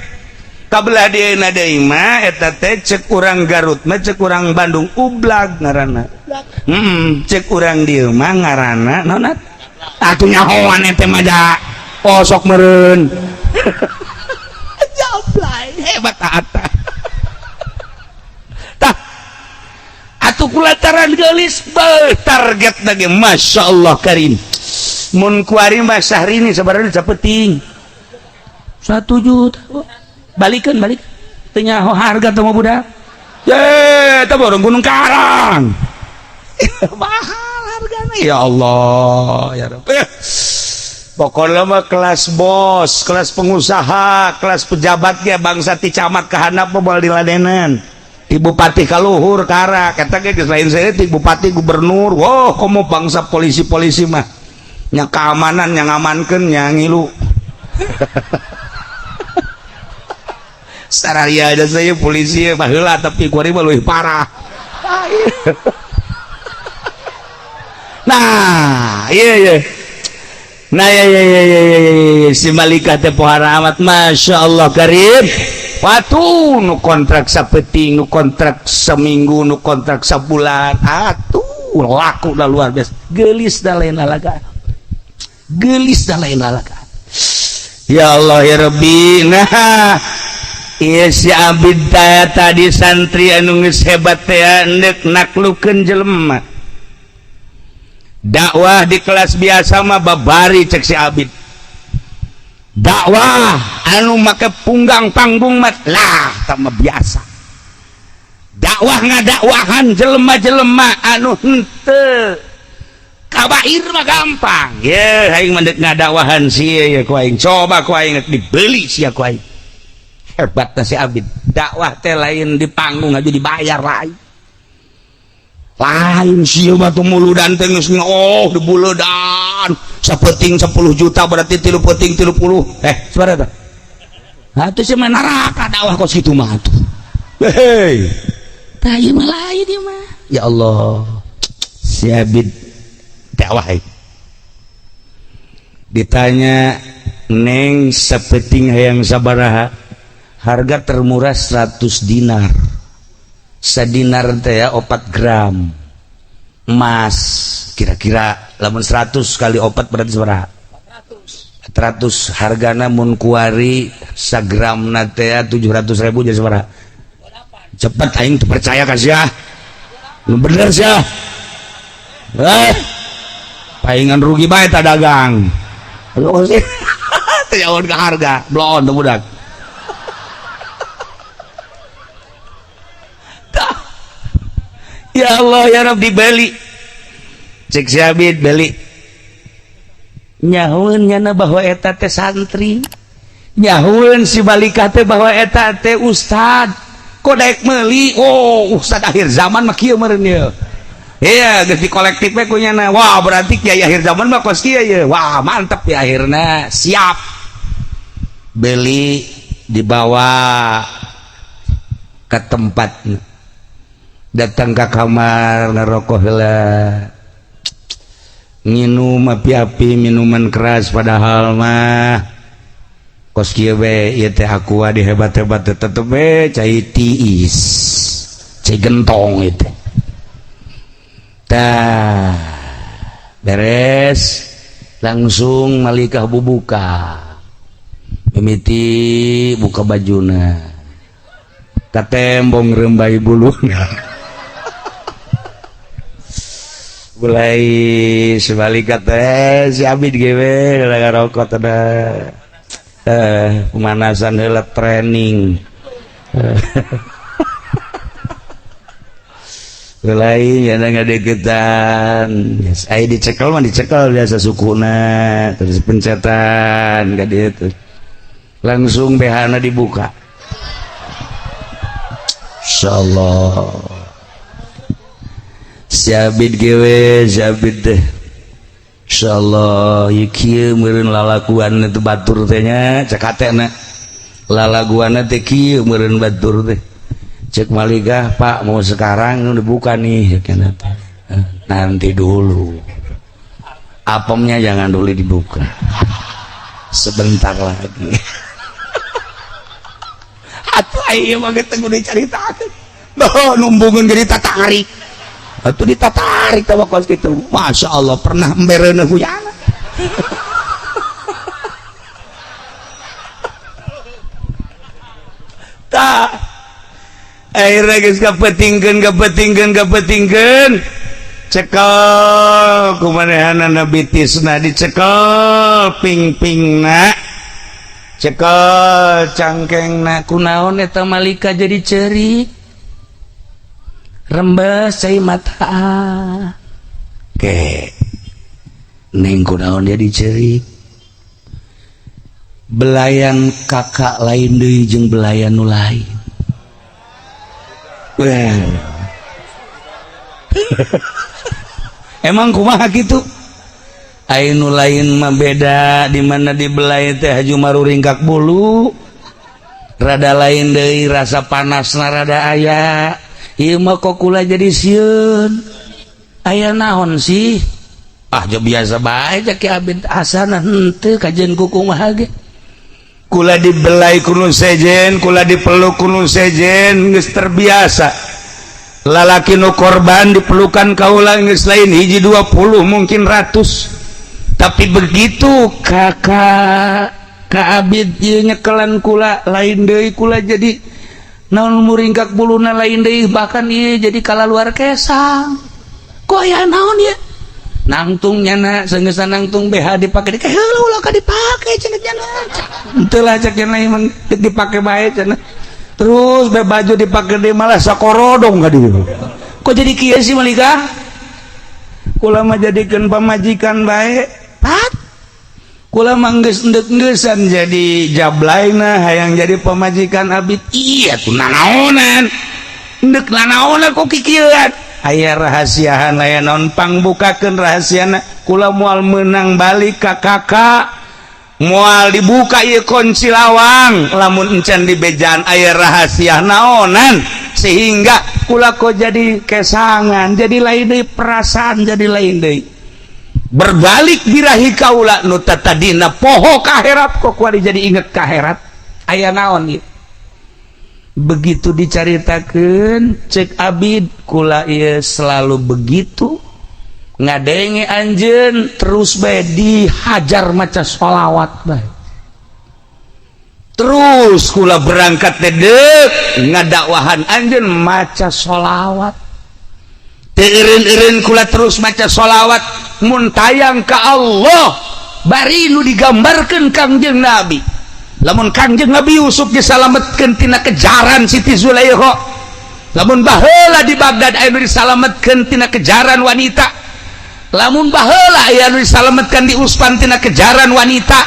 Kabelah dia deui mah eta teh cek urang Garut mah cek urang Bandung ublag ngaranna. Cek urang dieu mah ngaranna naon atuh nyahoan eta mah da. Oh sok meureun. Jablay hebat ata. Tah atuh kulantaran geulis beuh target lagi Masya Allah Karim. Mun kuari mah Syahrini sabaraha sapeting 1 juta balikeun balik teu nyaho harga teh mah budak ye teh borong Gunung Karang mahal hargana ya Allah ya Rabb. Pokoknya mah kelas bos, kelas pengusaha, kelas pejabat ge bangsa ti camat ka handap mah moal diladenan. Ti bupati ka luhur karak eta ge geus lain saya ti bupati gubernur. Wah, komo bangsa polisi-polisi mah nya keamanan yang ngamankeun nya ngilu. Sararia aja saya polisi baheula tapi kuari mah leuwih parah. Nah, iya iya. Nah, iya iya iya iya iya si Malika teh pohara amat Masya Allah Karim. Watu nu kontrak sapeting, nu kontrak seminggu, nu kontrak sabulan. Atuh laku dah luar biasa. Geulis dah lain lalaga. Geulis dah lain lalaga. Ya Allah ya Rabbi. Nah, iya si Abid tadi santri anu geus hebat teh endek naklukeun jelema. Dakwah di kelas biasa mah babari cek si Abid. Dakwah anu make punggang panggung mah lah tah mah biasa. Dakwah ngadakwahan jelema-jelema anu henteu kabair mah gampang. Ye aing mah deuk ngadakwahan sia ye ku aing. Coba ku aing dibeli sia ku aing. Hebatna si Abid. Dakwah teh lain di panggung aja dibayar lain. Lain sia mah tuh muludan teh geus oh dibuledan. Sapeting 10 juta berarti 3 peting 30. Sabaraha tah? Atuh sia mah neraka dakwah kos kitu mah atuh. Hei. Tah ieu mah lain ieu mah. Ya Allah. Si Abid dakwah ditanya neng sapeting hayang sabaraha? Harga termurah 100 dinar. Sadinar teh ya 4 gram emas kira-kira lamun 100 kali 4 berarti sabaraha? 400. Hargana mun kuari sagramna teh 700.000 jadi sabaraha? Cepet aing teu percaya ka sia. Nu bener sia. Paingan rugi bae ta dagang. Teu jauh ka harga, bloon teu budak. Ya Allah ya Rabb dibeli. Cek si Abid beli. Nyahueun nyana bahwa eta teh santri. Nyahueun si Balikah teh bahwa eta teh ustad. Kok daek meuli? Oh, ustad akhir zaman mah kieu meureun ieu. Iya, geus di kolektif we ku nyana. Wah, berarti kiai akhir zaman mah kos kieu ye. Wah, mantep ya akhirna. Siap. Beli dibawa ke tempat. Datang ke kamar ngerokok heula. Nginum api-api minuman keras padahal mah Kos kieu we ieu teh aqua di hebat-hebat tetep we cai tiis, cai gentong itu. Tah, beres langsung malikah bubuka. Mimiti buka bajuna. Katembong rembai buluna. Mulai sebalik teh si Abid gewe ngarokok teh. Pemanasan heula training. Mulai ya ngadeukeutan. Yes, aya dicekel mah dicekel biasa sukuna, terus pencetan ka dieu teh. Langsung BH-na dibuka. Insyaallah. Si Abid gewe, si Abid teh. Insyaallah ieu kieu meureun lalaguan itu batur teh nya cek hatena. Lalaguanna teh kieu meureun batur teh. Cek malikah, Pak mau sekarang dibuka nih cek teh. Nanti dulu. Apemnya jangan dulu dibuka. Sebentar lagi. Atuh aya mah geus teu dicaritakeun. Loh numbungeun ge ditatarik. Atuh ditatarik teh kos kitu. Masya Allah pernah embereuna huyana. Tah akhirnya geus kapetingkeun cekel kumanehanana bitisna dicekel ping-pingna cekel cangkengna kunaon eta malika jadi ceurik rembes cai mata ke neng kunaon jadi ceurik belayan kakak lain deui jeung belayan nu lain. Emang kumaha kitu? Ai nu lain mah beda di mana dibelai teh haju maruringkak bulu. Rada lain deui rasa panasna rada aya. Ieu mah kok kula jadi sieun. Aya naon sih? Ah je biasa bae cek Ki Abid asana henteu kajeun ku kumaha ge. Kula dibelai ku nu sejen, kula dipeluk ku nu sejen geus terbiasa. Lalaki nu korban dipelukan kaula geus lain hiji 20 mungkin ratus. Tapi begitu kakak Ka Abid ieu nyekelan kula lain deui kula jadi naon muringkak buluna lain deui bahkan ieu jadi kalaluar kesang. Kok aya naon ieu? Nangtung nyana senggesan nangtung BH dipake di heula ulah ka dipake cenah nyana. Henteu lah cek cenah emang dipake bae cenah. Terus be baju dipake deui malah sakorodong ka dieu. Kok jadi kieu sih malika? Kula mah jadikeun pamajikan bae. Pat. Kula mah geus endek-engeusan jadi jablaina hayang jadi pamajikan Abid. Iya tuh nanaonan. Endek nanaonan kok kikieuan. Aya rahasiahan aya naon pangbukakeun rahasiana kula moal meunang balik ka kakak moal dibuka ieu kunci lawang lamun encan di bejaan aya rahasia naonan sehingga kula kok jadi kesangan jadi lain deui perasaan jadi lain deui berbalik birahi kaula nu tatadina poho ka akhirat kok kuari jadi inget ka akhirat aya naon ieu. Begitu dicaritakeun cek Abid kula ieu selalu begitu ngadenge anjeun terus bae dihajar maca sholawat bae terus kula berangkat teh deuk ngadakwahan anjeun maca sholawat teu eureun-eureun kula terus maca sholawat mun tayang ka Allah bari nu digambarkeun Kangjeng Nabi. Lamun Kangjeng Nabi Yusuf disalametkeun tina kejaran Siti Zulaikha, lamun baheula di Baghdad aya nu disalametkeun tina kejaran wanita, lamun baheula aya nu disalametkeun di Uspan tina kejaran wanita,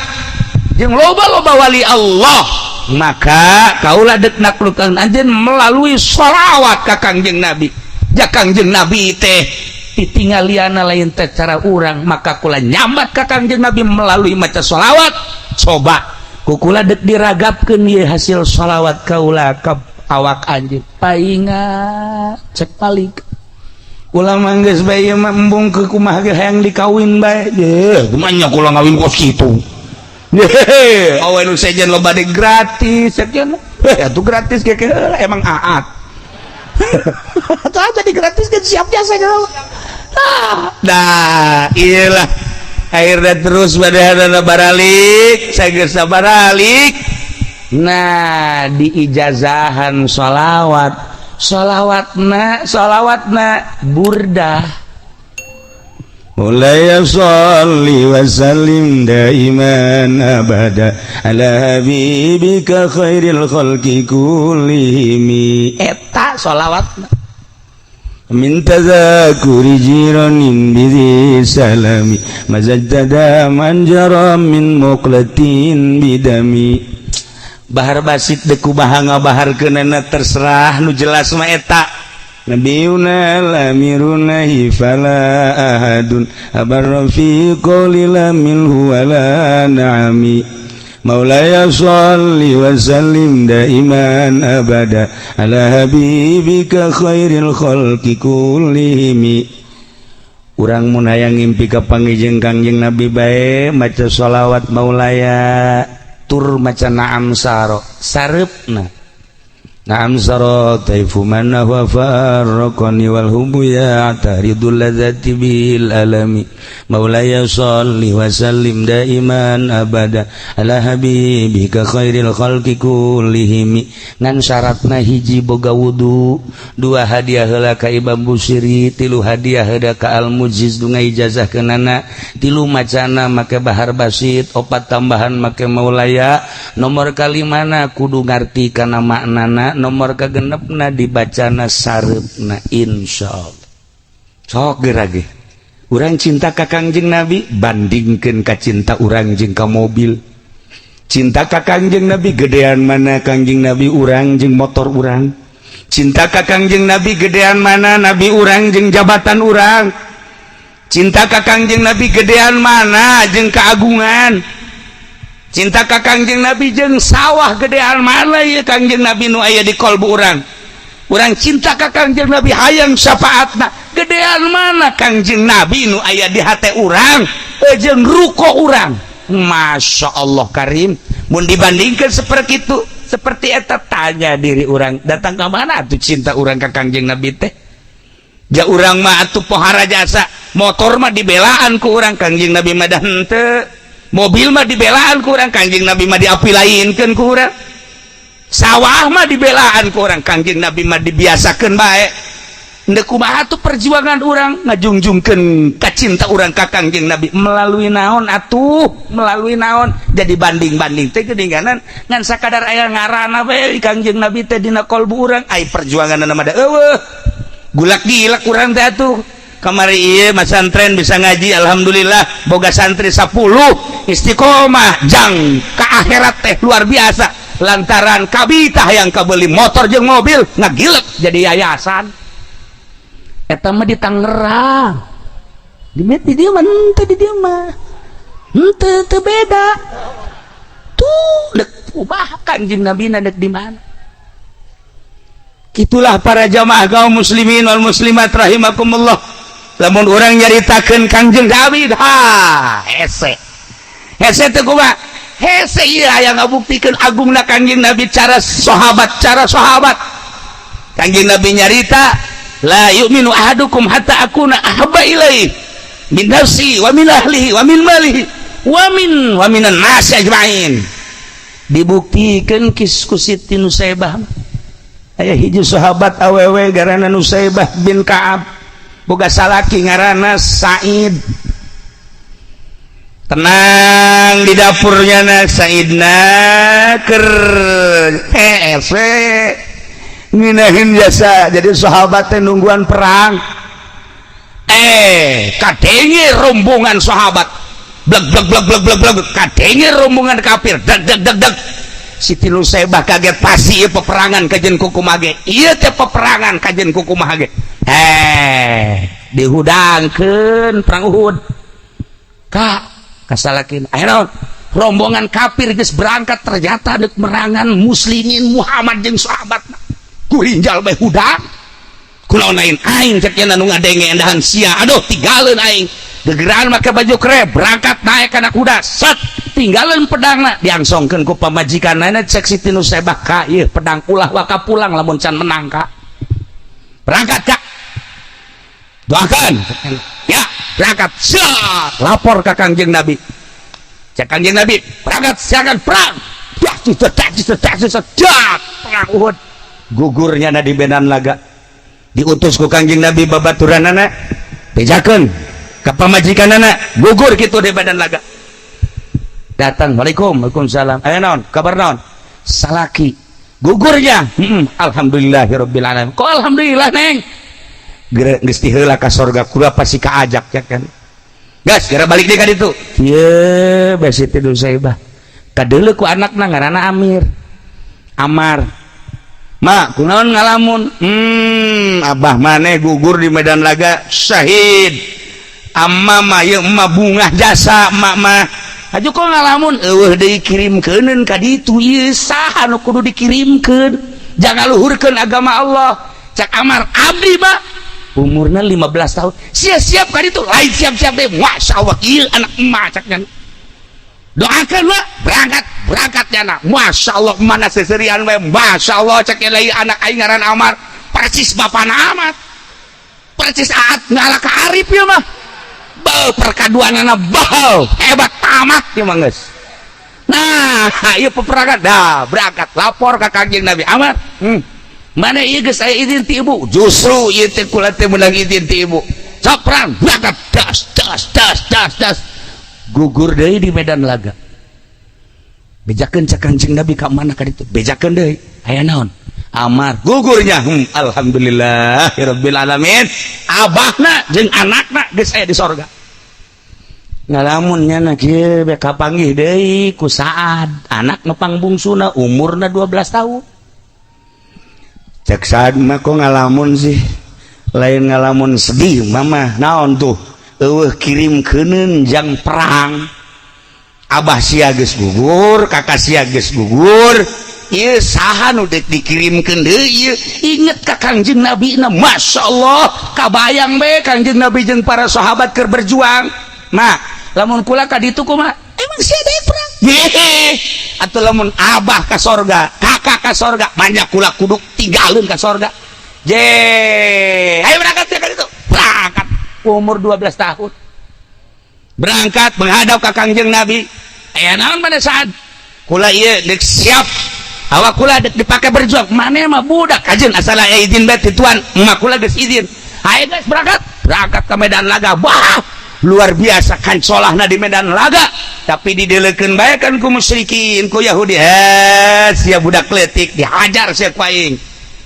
jeung loba-loba wali Allah, maka kaula deuk naklukan anjeun melalui sholawat ka Kangjeng Nabi. Ja Kangjeng Nabi teh titinggaliana lain teh cara urang, maka kula nyambat ka Kangjeng Nabi melalui maca sholawat. Coba kukula dek diragapkeun ieu hasil sholawat kaula ka awak anjeun painga cek palik kula mah geus bae ieu mah embung ke kumaha ge hayang dikawin bae. Yeuh kumaha nya kula ngawin kos kitu Hehe, awe nu sejen loba de gratis sekian. Eh, atuh gratis keke emang aat. Atau jadi gratis kan siap jasa gitu. Ah, nah, iyalah. Akhirnya terus pada baralik, saya baralik. Nah, diijazahan sholawat, sholawatna, sholawatna burdah. مولاي صل وسلم دائما أبدا على حبيبك خير الخلق كلهم. Eta sholawatna. من تذاكر جيران بذي سلام مزجت من جرى من مقلة بدم. Bahar basit deuk kumaha ngabaharkeunana, terserah, nu jelas mah eta. نبينا الأمير فلا أحد أبر في قول لا منه ولا نعم. مولاي صل وسلم دائما أبدا على حبيبك خير الخلق كلهم. Urang mun hayang ngimpi ka panggih jeung Kangjeng Nabi bae maca sholawat maulaya tur maca naam saro sareupna. نعم سرى طيف من هو فارقني والحب يعترض اللذة بالألم. مولاي صل وسلم دائما أبدا على حبيبك خير الخلق كلهم. Ngan syaratna hiji, boga wudu, dua, hadiah heula ka Imam Busiri, tilu, hadiah heula ka Al Mujiz nu ijazah kenana, tilu, macana make bahar basit, opat, tambahan make maulaya, nomor kalimana kudu ngarti kana maknana, nomor kagenepna dibacana sareupna. Insyaallah sok geura ge urang cinta ka Kangjeng Nabi, bandingkeun ka cinta urang jeung ka mobil. Cinta ka Kangjeng Nabi gedean mana Kangjeng Nabi urang jeung motor urang? Cinta ka Kangjeng Nabi gedean mana Nabi urang jeung jabatan urang? Cinta ka Kangjeng Nabi gedean mana jeung keagungan? Cinta ka Kangjeng Nabi jeung sawah gedean mana ya Kangjeng Nabi nu aya di kolbu urang? Urang cinta ka Kangjeng Nabi, hayang syafaatna, gedean mana Kangjeng Nabi nu aya di hate urang jeung ruko urang? Masya Allah Karim, mun dibandingkan seperti itu, seperti eta, tanya diri urang, datang ke mana tuh cinta urang ke Kangjeng Nabi teh? Ja urang mah atuh pohara jasa, motor mah dibelaan ku urang, Kangjeng Nabi mah dah henteu. Mobil mah dibelaan ku urang, Kangjeng Nabi mah diapilainkeun ku urang. Sawah mah dibelaan ku urang, Kangjeng Nabi mah dibiasakeun bae. Ndek kumaha tuh perjuangan urang ngajungjungkeun ka cinta urang ka Kangjeng Nabi melalui naon atuh, melalui naon? Jadi banding-banding teh geuninganan ngan sakadar aya ngaranna bae Kangjeng Nabi teh dina kolbu urang, ai perjuanganna mah da eueuh. Gulak gilak urang teh atuh. Kamari ieu masantren bisa ngaji, alhamdulillah boga santri 10 istiqomah jang ka akhirat teh luar biasa, lantaran kabita yang kabeli motor jeung mobil ngagilek jadi yayasan. Eta mah di Tangerang, di dieu mah henteu, di dieu mah henteu, teu beda tuh. Dek kumaha Kanjeng Nabi na, dek di mana? Itulah para jamaah kaum muslimin wal muslimat rahimakumullah, lamun urang nyaritakeun Kangjeng Nabi, ha, hese hese teh kumaha hese. Ieu aya ngabuktikeun agungna Kangjeng Nabi, cara sahabat, cara sahabat. Kangjeng Nabi nyarita, لا يؤمن أحدكم حتى أكون أحب إليه من نفسه ومن أهله ومن ماله ومن الناس أجمعين. Dibuktikan kis ku Siti Nusaibah. Aya hiji sahabat awewe garana Nusaibah bin Ka'ab, boga salaki ngaranna Said. Tenang di dapurnya na Saidna ker hese nginahin jasa. Jadi sahabat teh nungguan perang, eh kadenge rombongan sahabat blek blek blek blek blek blek, kadenge rombongan kafir deg deg deg deg. Siti Nusaibah kaget, pasti ieu peperangan kajen kukumaha ge, ieu teh peperangan kajen kukumaha ge. Eh, dihudangkeun perang Uhud ka kasalakin. Ayo, rombongan kafir geus berangkat, ternyata dek merangan muslimin Muhammad jeung sahabat. Kurinjal bae hudang, kunaon lain aing cek nu ngadenge endahan sia. Aduh, tinggalin aing. Gegeran make baju krep, berangkat naik kana kuda, set. Tinggalan pedangna, diangsongkeun ku pamajikanana. Cek Siti Nusaybah, "Ka, ieu pedang ulah waka pulang lamun can menang, Kak. Berangkat, Kak, doakan ya." Berangkat, siap, lapor ke Kangjeng Nabi. Cek Kangjeng Nabi, "Berangkat, silakan perang." Dak dak dak dak, perang Uhud. Gugurnya na di medan laga. Diutus ku Kangjeng Nabi babaturanana, bejakeun ka pamajikanana gugur kitu di medan laga. Datang, "Waalaikum." "Waalaikumsalam." "Aya naon? Kabar naon?" "Salaki gugurnya." Alhamdulillahirabbil alamin." "Kok alhamdulillah, Neng?" "Geus diheula ka sorga, kula pasti kaajak ya kan." Gas, geura balik deui ka ditu. Ieu bae Siti Nusaybah kadeuleu ku anakna, ngaranna Amir, Amar. "Ma, kunaon ngalamun?" Abah maneh gugur di medan laga, syahid. Amma mah ieu emak bungah jasa emak mah. Aju kok ngalamun? Eueuh deui kirimkeuneun ka ditu. Ieu saha nu kudu dikirimkeun jang ngaluhurkeun agama Allah?" Cak Amar, "Abdi, Mak." Umurna 15 tahun. Siap-siap ka ditu, lain siap-siap deh. Masya Allah, ieu anak emak, cak nya. "Doakan, Mak." Berangkat, berangkat nyana. Masya Allah, mana seserian we. Masya Allah, cek lain, anak aing ngaran Amar persis bapana amat, persis aat ngalah ka Arif ya mah. Bau perkaduanana bau hebat tamat ya mah geus. Nah, ieu peperangan dah. Berangkat, lapor ka Kangjeng Nabi. "Amar, mana ieu geus aya izin ti ibu." "Justru ieu teh kula teh meunang izin ti ibu." Sok perang, berangkat, das das das das das, gugur deui di medan laga. Bejakeun cek Kangjeng Nabi, ka mana ka ditu? Bejakeun deui, "Aya naon?" "Amar gugurnya." Alhamdulillah rabbil alamin, abahna jeung anakna geus aya di sorga. Ngalamun nya kieu be, kapanggih deui ku Saad, anak nu pangbungsuna, umurna 12 tahun. Cek Saad mah, "Kok ngalamun sih?" "Lain ngalamun sedih, Mama." "Naon tuh?" "Eueuh kirimkeuneun jang perang. Abah sia geus gugur, kakak sia geus gugur, ieu saha nu deuk dikirimkeun deui ieu?" Inget ka Kangjeng Nabi na, Masya Allah, kabayang be Kangjeng Nabi jeung para sahabat keur berjuang. "Ma, lamun kula ka ditu kumaha?" "Emang sia deui perang?" "Yehe, atuh lamun abah ka sorga, kakak ka sorga, banyak kula kudu tinggalin ka sorga je. Ayo berangkat ya ka ditu." Berangkat umur 12 tahun, berangkat menghadap ka Kangjeng Nabi. "Aya naon pada saat kula ieu dek siap awak kula dek dipake berjuang." "Maneh mah budak kajen, asal aya izin bae ti tuan." "Emak kula geus izin." "Ayo guys, berangkat." Berangkat ke medan laga. Wah, luar biasa kan solahna di medan laga, tapi didelekeun bae kan ku musyrikin, ku Yahudi. "Eh, sia budak letik, dihajar sia ku aing."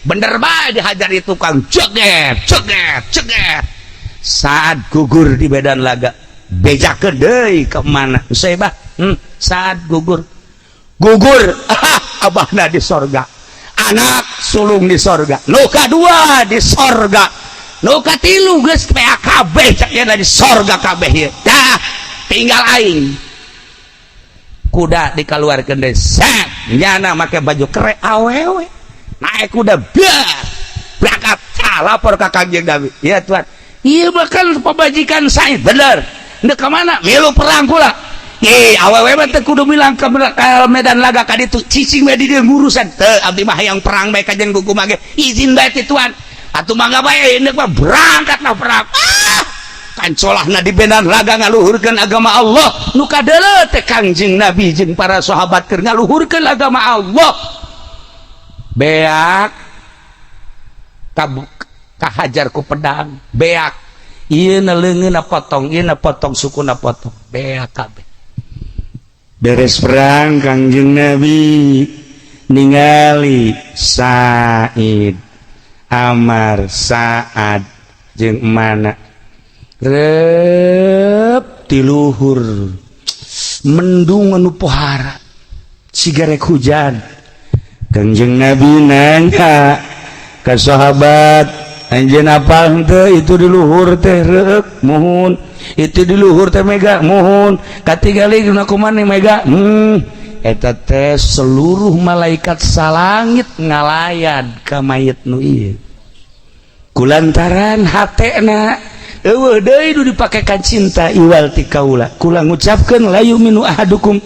Bener bae dihajar itu kang, ceget ceget ceget, saat gugur di medan laga. Bejakeun deui ke mana Usaibah? Saat gugur, gugur, ah, abahna di sorga, anak sulung di sorga, nu kadua di sorga, nu katilu geus PAKB, cak di sorga kabeh ieu. Dah tinggal aing. Kuda dikeluarkan deh, set, nyana make baju kere awewe naik kuda, biar berangkat. Ah, lapor ke Kangjeng Nabi. "Ya tuan, iya bakal pemajikan saya bener. Ndek ke mana?" "Milu perang pula." "Ih, awewe mah teu kudu milang ke medan laga ka ditu, cicing we di dieu ngurusan." "Teu, abdi mah hayang perang bae kajen kumaha ge, izin bae ti tuan." "Atuh mangga bae indek mah." Berangkat lah perang. Ah, kancolahna di medan laga ngaluhurkeun agama Allah. Nu kadeuleu teh Kangjeng Nabi jeung para sahabat keur ngaluhurkeun agama Allah. Beak kahajar ku pedang, beak ieu na leungeunna potong, ieu na potong, sukuna potong, beak kabeh. Beres perang, Kangjeng Nabi ningali Said, Amar, Saad jeung mana rep tiluhur mendung anu pohara siga rek hujan. Kangjeng Nabi nanya ke sahabat, "Anjeun apal henteu itu di luhur teh reuk?" "Muhun." "Itu di luhur teh mega?" "Muhun." "Katingali dina kumaha mega?" Eta teh seluruh malaikat salangit ngalayat ka mayit nu ieu kulantaran hatena eueuh deui nu dipake kan cinta iwal ti kaula. Kula ngucapkeun la yu'minu ahadukum."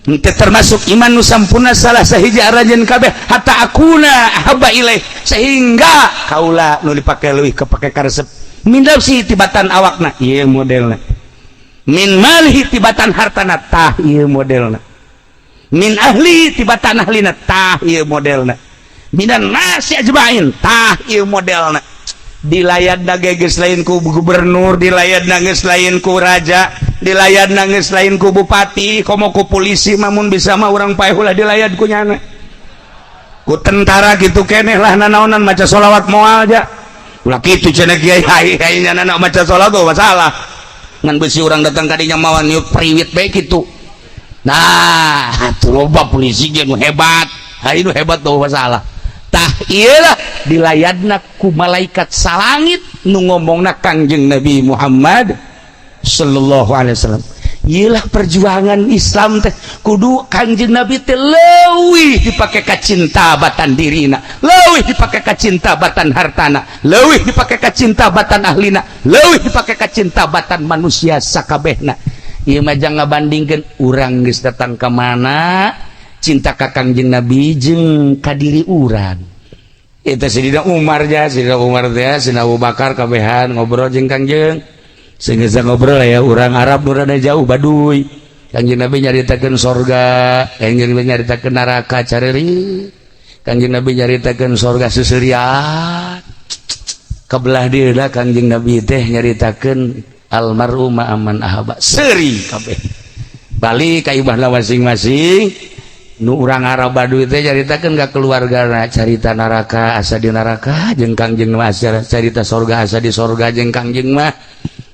Ente termasuk iman nu sampurna salah sahiji aranjeun kabeh hatta akuna ahabba ilaih, sehingga kaula nu dipake leuwih kepake karesep, min nafsi, tibatan awakna, ieu modelna, min malihi, tibatan hartana, tah ieu modelna, min ahli, tibatan ahlina, tah ieu modelna, minan nasi ajmain, tah ieu modelna. Dilayat geus lain ku gubernur, dilayat geus lain ku raja, dilayat geus lain ku bupati, komo ku polisi. Mamun bisa mah urang paeh ulah dilayat ku nyana, ku tentara gitu keneh lah. Nanaonan maca sholawat moal aja ulah kitu cenah kiai. Hai hai, nyana maca sholawat tuh masalah ngan besi urang datang kadinya mawa niup priwit bae kitu. Nah, tuh loba polisi ge nu hebat. Hai, nu hebat tuh masalah. Tah, iyalah dilayadna ku malaikat salangit nu ngomongna Kangjeng Nabi Muhammad sallallahu alaihi wasallam. Iyalah perjuangan Islam teh kudu Kangjeng Nabi teh leuwih dipake kacinta batan dirina, leuwih dipake kacinta batan hartana, leuwih dipake kacinta batan ahlina, leuwih dipake kacinta batan manusia sakabehna. Ieu mah jangan ngabandingkeun urang geus datang ka mana, cinta ka Kangjeng Nabi jeung ka diri urang. Itu Sidina Umar ja, Sidina Umar teh, Sidina Abu Bakar kabehan ngobrol jeung Kangjeng. Sehingga ngobrol ya urang Arab nu rada jauh Baduy. Kangjeng Nabi nyaritakeun sorga, Kangjeng Nabi nyaritakeun neraka careri. Kangjeng Nabi nyaritakeun sorga seuseurian. Kebelah dieu Kangjeng Nabi teh nyaritakeun almar'u ma'aman ahabba. Seuri kabeh. Balik ka imahna masing-masing. Nu urang Arab Baduy teh caritakeun ka keluargana carita neraka asa di neraka jeung Kangjeng mah, carita sorga asa di sorga jeung Kangjeng mah.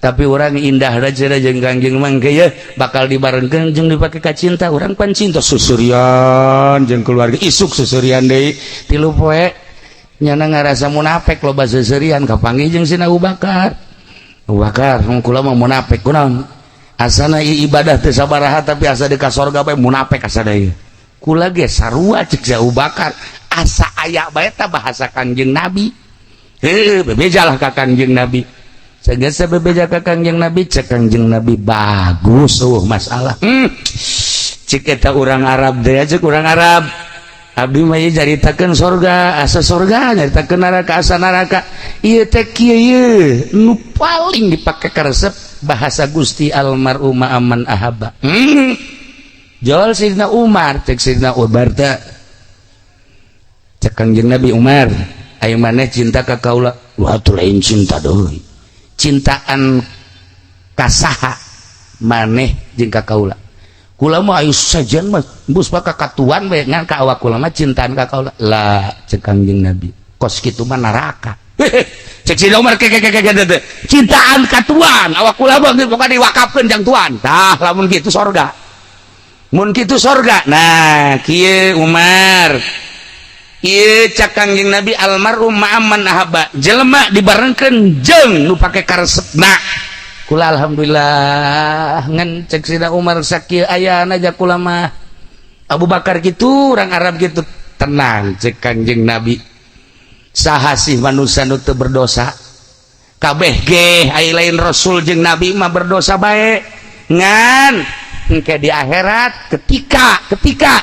Tapi orang indah aja jeung Kangjeng mah ye bakal dibarengkeun jeung dipake ka cinta urang pan cinta susurian jeung keluarga, isuk susurian deui 3 poe. Nyana ngarasa munafik, loba seuseurian, kapanggih jeung Sina Abu Bakar. Abu Bakar, kula mah munafik kunaon, asana ibadah teu sabaraha tapi asa di ka sorga bae, munafik asa deui. Kula ge sarua, cek si Abu Bakar, asa aya bae ta bahasa Kangjeng Nabi. Heuh, bebejalah ka Kangjeng Nabi. Sagesa bebeja ka Kangjeng Nabi, cek Kangjeng Nabi, bagus, oh masalah. Cek eta urang Arab teh, cek urang Arab, abdi mah ieu caritakeun sorga asa sorga, nyaritakeun neraka asa neraka. Ieu teh kieu, ieu nu paling dipake karesep bahasa Gusti, almar'u ma'aman ahabba. Jol Sidina Umar, cek Sidina Umar teh, cek Kangjeng Nabi, Umar, ayo maneh cinta ka kaula? Wah, atuh lain cinta deui, cintaan kasaha maneh jeung ka kaula? Kula mah ayo sajian mah bus ka katuan bae, ngan ka awak kula mah cintaan ka kaula lah. Cek Kangjeng Nabi, kos kitu mah neraka. Cek Sidina Umar, ke ke ke ke cintaan ka tuan, awak kula mah pokoknya diwakafkeun jang tuan. Tah, lamun kitu sorga, mun kitu sorga. Nah, kieu Umar, ieu cak Kangjeng Nabi, almar'u ma'aman ahabba, jelema dibarengkeun jeung nu pake karesepna. Kula alhamdulillah, ngan cek Sidina Umar, sakieu ayana aja kula mah. Abu Bakar gitu, orang Arab gitu. Tenang, cek Kangjeng Nabi, saha sih manusia nu teu berdosa? Kabeh ge ai lain rasul jeung nabi mah berdosa bae. Ngan engke di akhirat ketika ketika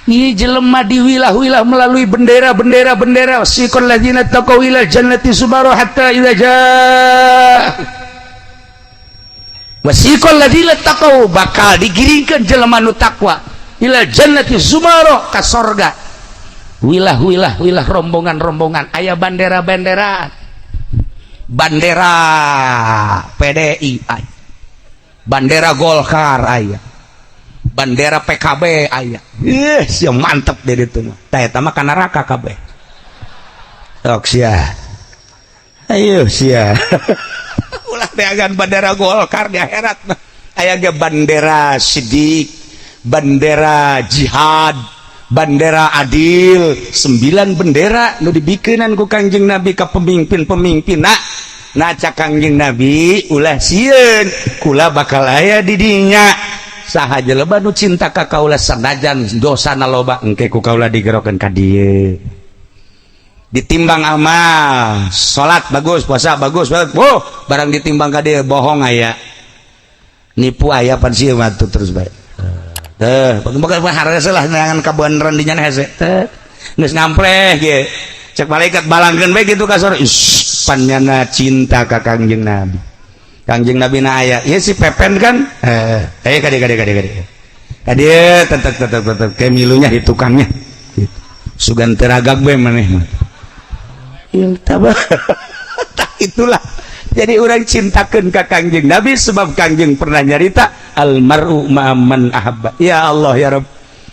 ini jelema diwilah-wilah melalui bendera-bendera bendera, siqal ladzina taqaw ila jannati zumara hatta idza jaa wasiqal ladzina taqaw, bakal digiringkeun jelema nu takwa ila jannati zumara, ka sorga, wilah-wilah wilah, rombongan-rombongan, aya bandera-bandera, bandera PDI aya, bandera Golkar aya, bandera PKB aya. Ih, sia mantep deh itu mah. Tah, eta mah ka neraka kabeh. Sok sia, ayo sia, ulah neangan bandera Golkar di akhirat mah. Aya ge bandera sidik, bandera jihad, bandera adil, sembilan bendera nu dibikenan ku Kangjeng Nabi ka pemimpin-pemimpin. Nah nah, cak Kangjeng Nabi, ulah sieun, kula bakal aya di dinya. Saha jelema nu cinta ka kaula sanajan dosana loba, engke ku kaula digerokeun ka dieu. Ditimbang amal, salat bagus, puasa bagus, oh, barang ditimbang ka dieu, bohong aya, nipu aya, pan sieun mah terus bae. Teh, pokoknya harga lah neangan kabeneran di nyana hese. Teh, geus ngampleh ge. Cek malaikat balangkeun bae kitu ka surga. Ish, pan nyana cinta ka Kangjeng Nabi. Kangjeng Nabi na aya. Ieu si Pepen kan? Eh, eh kade kade kade kade. Kade tetep tetep tetep kayak milunya di tukangnya. Gitu. Sugan teragak bae maneh mah. Tabah. Tah itulah. Jadi orang cintakan ke Kangjeng Nabi sebab Kangjeng pernah nyarita almaru ma'aman ahabba. Ya Allah ya Rabb.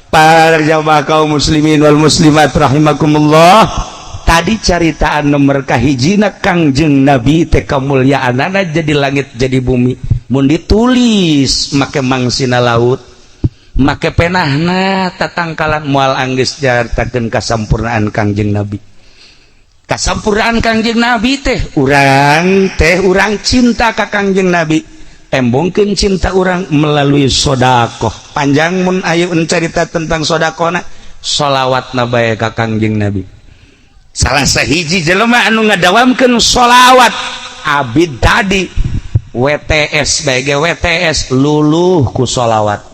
Para jamaah kaum muslimin wal muslimat rahimakumullah. Tadi caritaan nomor kahijina, Kangjeng Nabi teh kamuliaanana jadi langit jadi bumi. Mun ditulis make mangsina laut, make penahna tatangkalan, moal anggeus nyaritakeun kasampurnaan Kangjeng Nabi. Kasampurnaan Kangjeng Nabi teh urang cinta ka Kangjeng Nabi, tembongkeun cinta urang melalui sodakoh. Panjang mun ayo cerita tentang sodakohna, solawat na bae ka Kangjeng Nabi. Salah sahiji jelema anu ngadawamkeun solawat abid tadi WTS bae, WTS luluh ku solawat.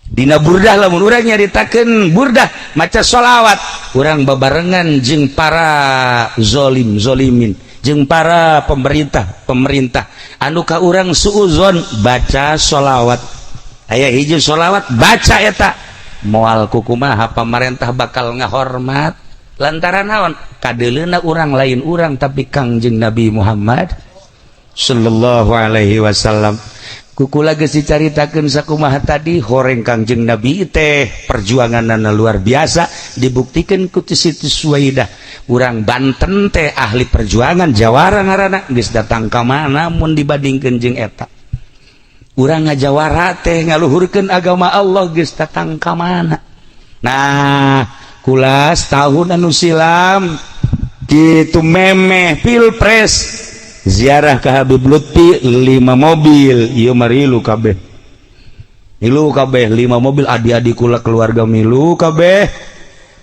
Dina burdah, lamun urang nyaritakeun burdah maca solawat, urang babarengan jeung para zolim zolimin, jeung para pemerintah pemerintah anu ka urang suuzon, baca solawat. Aya hiji solawat, baca eta, moal kukumaha pamarentah bakal ngahormat, lantaran naon? Kadeleuna urang lain urang, tapi Kangjeng Nabi Muhammad sallallahu alaihi wasallam. Ku kula geus dicaritakeun sakumaha tadi horeng Kangjeng Nabi teh, perjuanganna luar biasa, dibuktikan ku Siti Suwaidah. Urang Banten teh ahli perjuangan, jawara ngaranna, geus datang ka mana mun dibandingkeun jeung eta. Urang ngajawara teh ngaluhurkeun agama Allah, geus datang ka mana. Nah, kula tahun anu silam kitu memeh pilpres ziarah ke Habib Lutfi lima mobil. Ieu marilu kabeh, milu kabeh lima mobil, adik-adik kula, keluarga milu kabeh,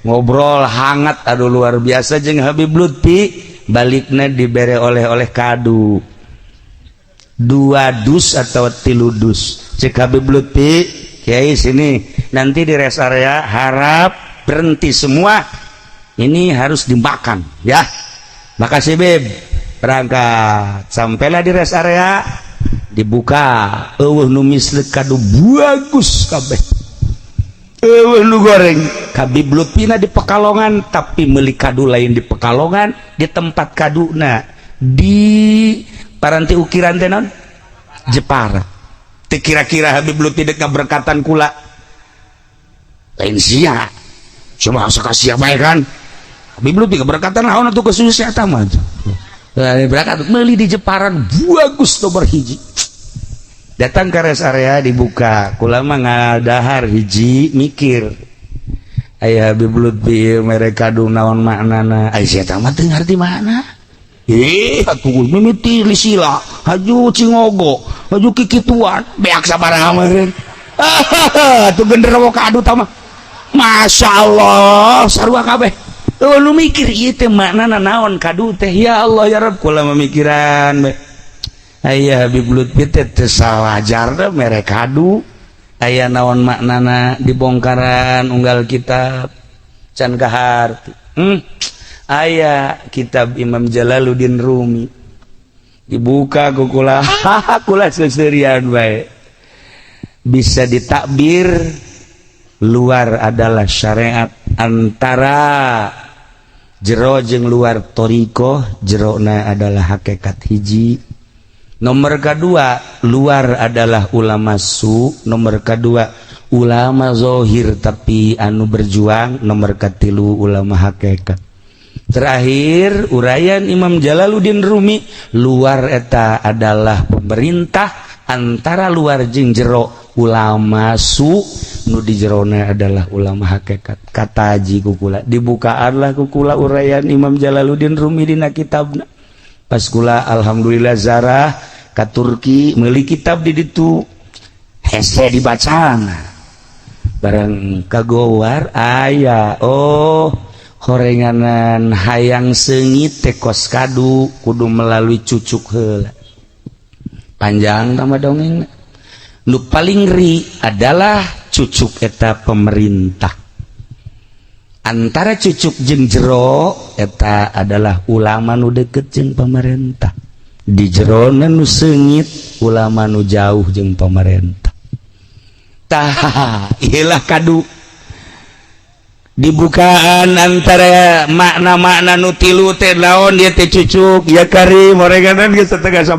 ngobrol hangat, aduh, luar biasa jeung Habib Lutfi. Baliknya dibere oleh-oleh kadu dua dus atau 3 dus. Cek Habib Lutfi, "Kiai, sini, nanti di rest area harap berhenti semua, ini harus dimakan ya." "Makasih, Bib." Berangkat, sampailah di rest area, dibuka, eueuh nu misleuk, kadu bagus kabeh, eueuh nu goreng. Habib Lutfina di Pekalongan, tapi meuli kadu lain di Pekalongan, di tempat kaduna di paranti ukiran teh naon, Jepara. Teu kira-kira Habib Lutfi dek ngaberkatan kula, lain sia, cuma asa sia bae kan. Habib Lutfi keberkatan naon atuh kesusah eta mah. Berangkat meuli di Jeparan bagus nomor hiji, datang ke rest area, dibuka, kula mah ngadahar hiji, mikir, aya Habib Lutfi mere kadu, naon maknana? Aya sia mah teu ngarti makna. Ih, atuh mimiti lisila, haju cingogo, haju kikituan, beak sabaraha meureun. Atuh genderuwo kadu tah mah. Masya Allah, sarua kabeh. Oh, lu mikir ieu teh maknana naon kadu teh? Ya Allah ya Rabb, kula memikiran bae. Aya Habib Lutfi teh teu sawajarna mere kadu. Aya naon maknana? Dibongkaran unggal kitab can kaharti. Aya kitab Imam Jalaluddin Rumi, dibuka ku kula, kula seserian bae. Bisa ditakbir luar adalah syariat, antara jero jeung luar toriko, jerona adalah hakikat hiji. Nomor kedua, luar adalah ulama su. Nomor kedua, ulama zohir tapi anu berjuang. Nomor katilu, ulama hakikat. Terakhir, uraian Imam Jalaluddin Rumi, luar eta adalah pemerintah, antara luar jeung jero ulama su, nu di jerona adalah ulama hakikat. Kata haji kukula, dibukaanlah kukula uraian Imam Jalaluddin Rumi dina kitabna. Pas kula alhamdulillah zarah ka Turki, meuli kitab di ditu, hese dibaca barang kagowar aya. Oh, horenganan hayang seungit teh kos kadu, kudu melalui cucuk heula. Panjang tambah dongeng. Nu paling ngeri adalah cucuk eta pemerintah. Antara cucuk jeung jero eta adalah ulama nu deket jeung pemerintah. Di jerona nu seungit ulama nu jauh jeung pemerintah. Tah, ilah kadu dibukaan antara makna-makna nu tilu teh naon dia teh cucuk ya karim oreganan geus 10.30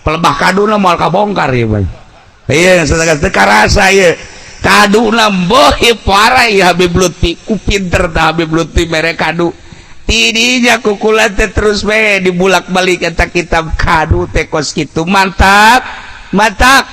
pelebah kaduna moal kabongkar ieu mah. Iya, setengah teu karasa ieu. Kaduna boh parah ieu Habib Lutfi, ku pinter tah Habib Lutfi mere kadu. Tidinya kukula teh terus we dibulak-balik eta kitab kadu teh kos kitu mantap. Mantap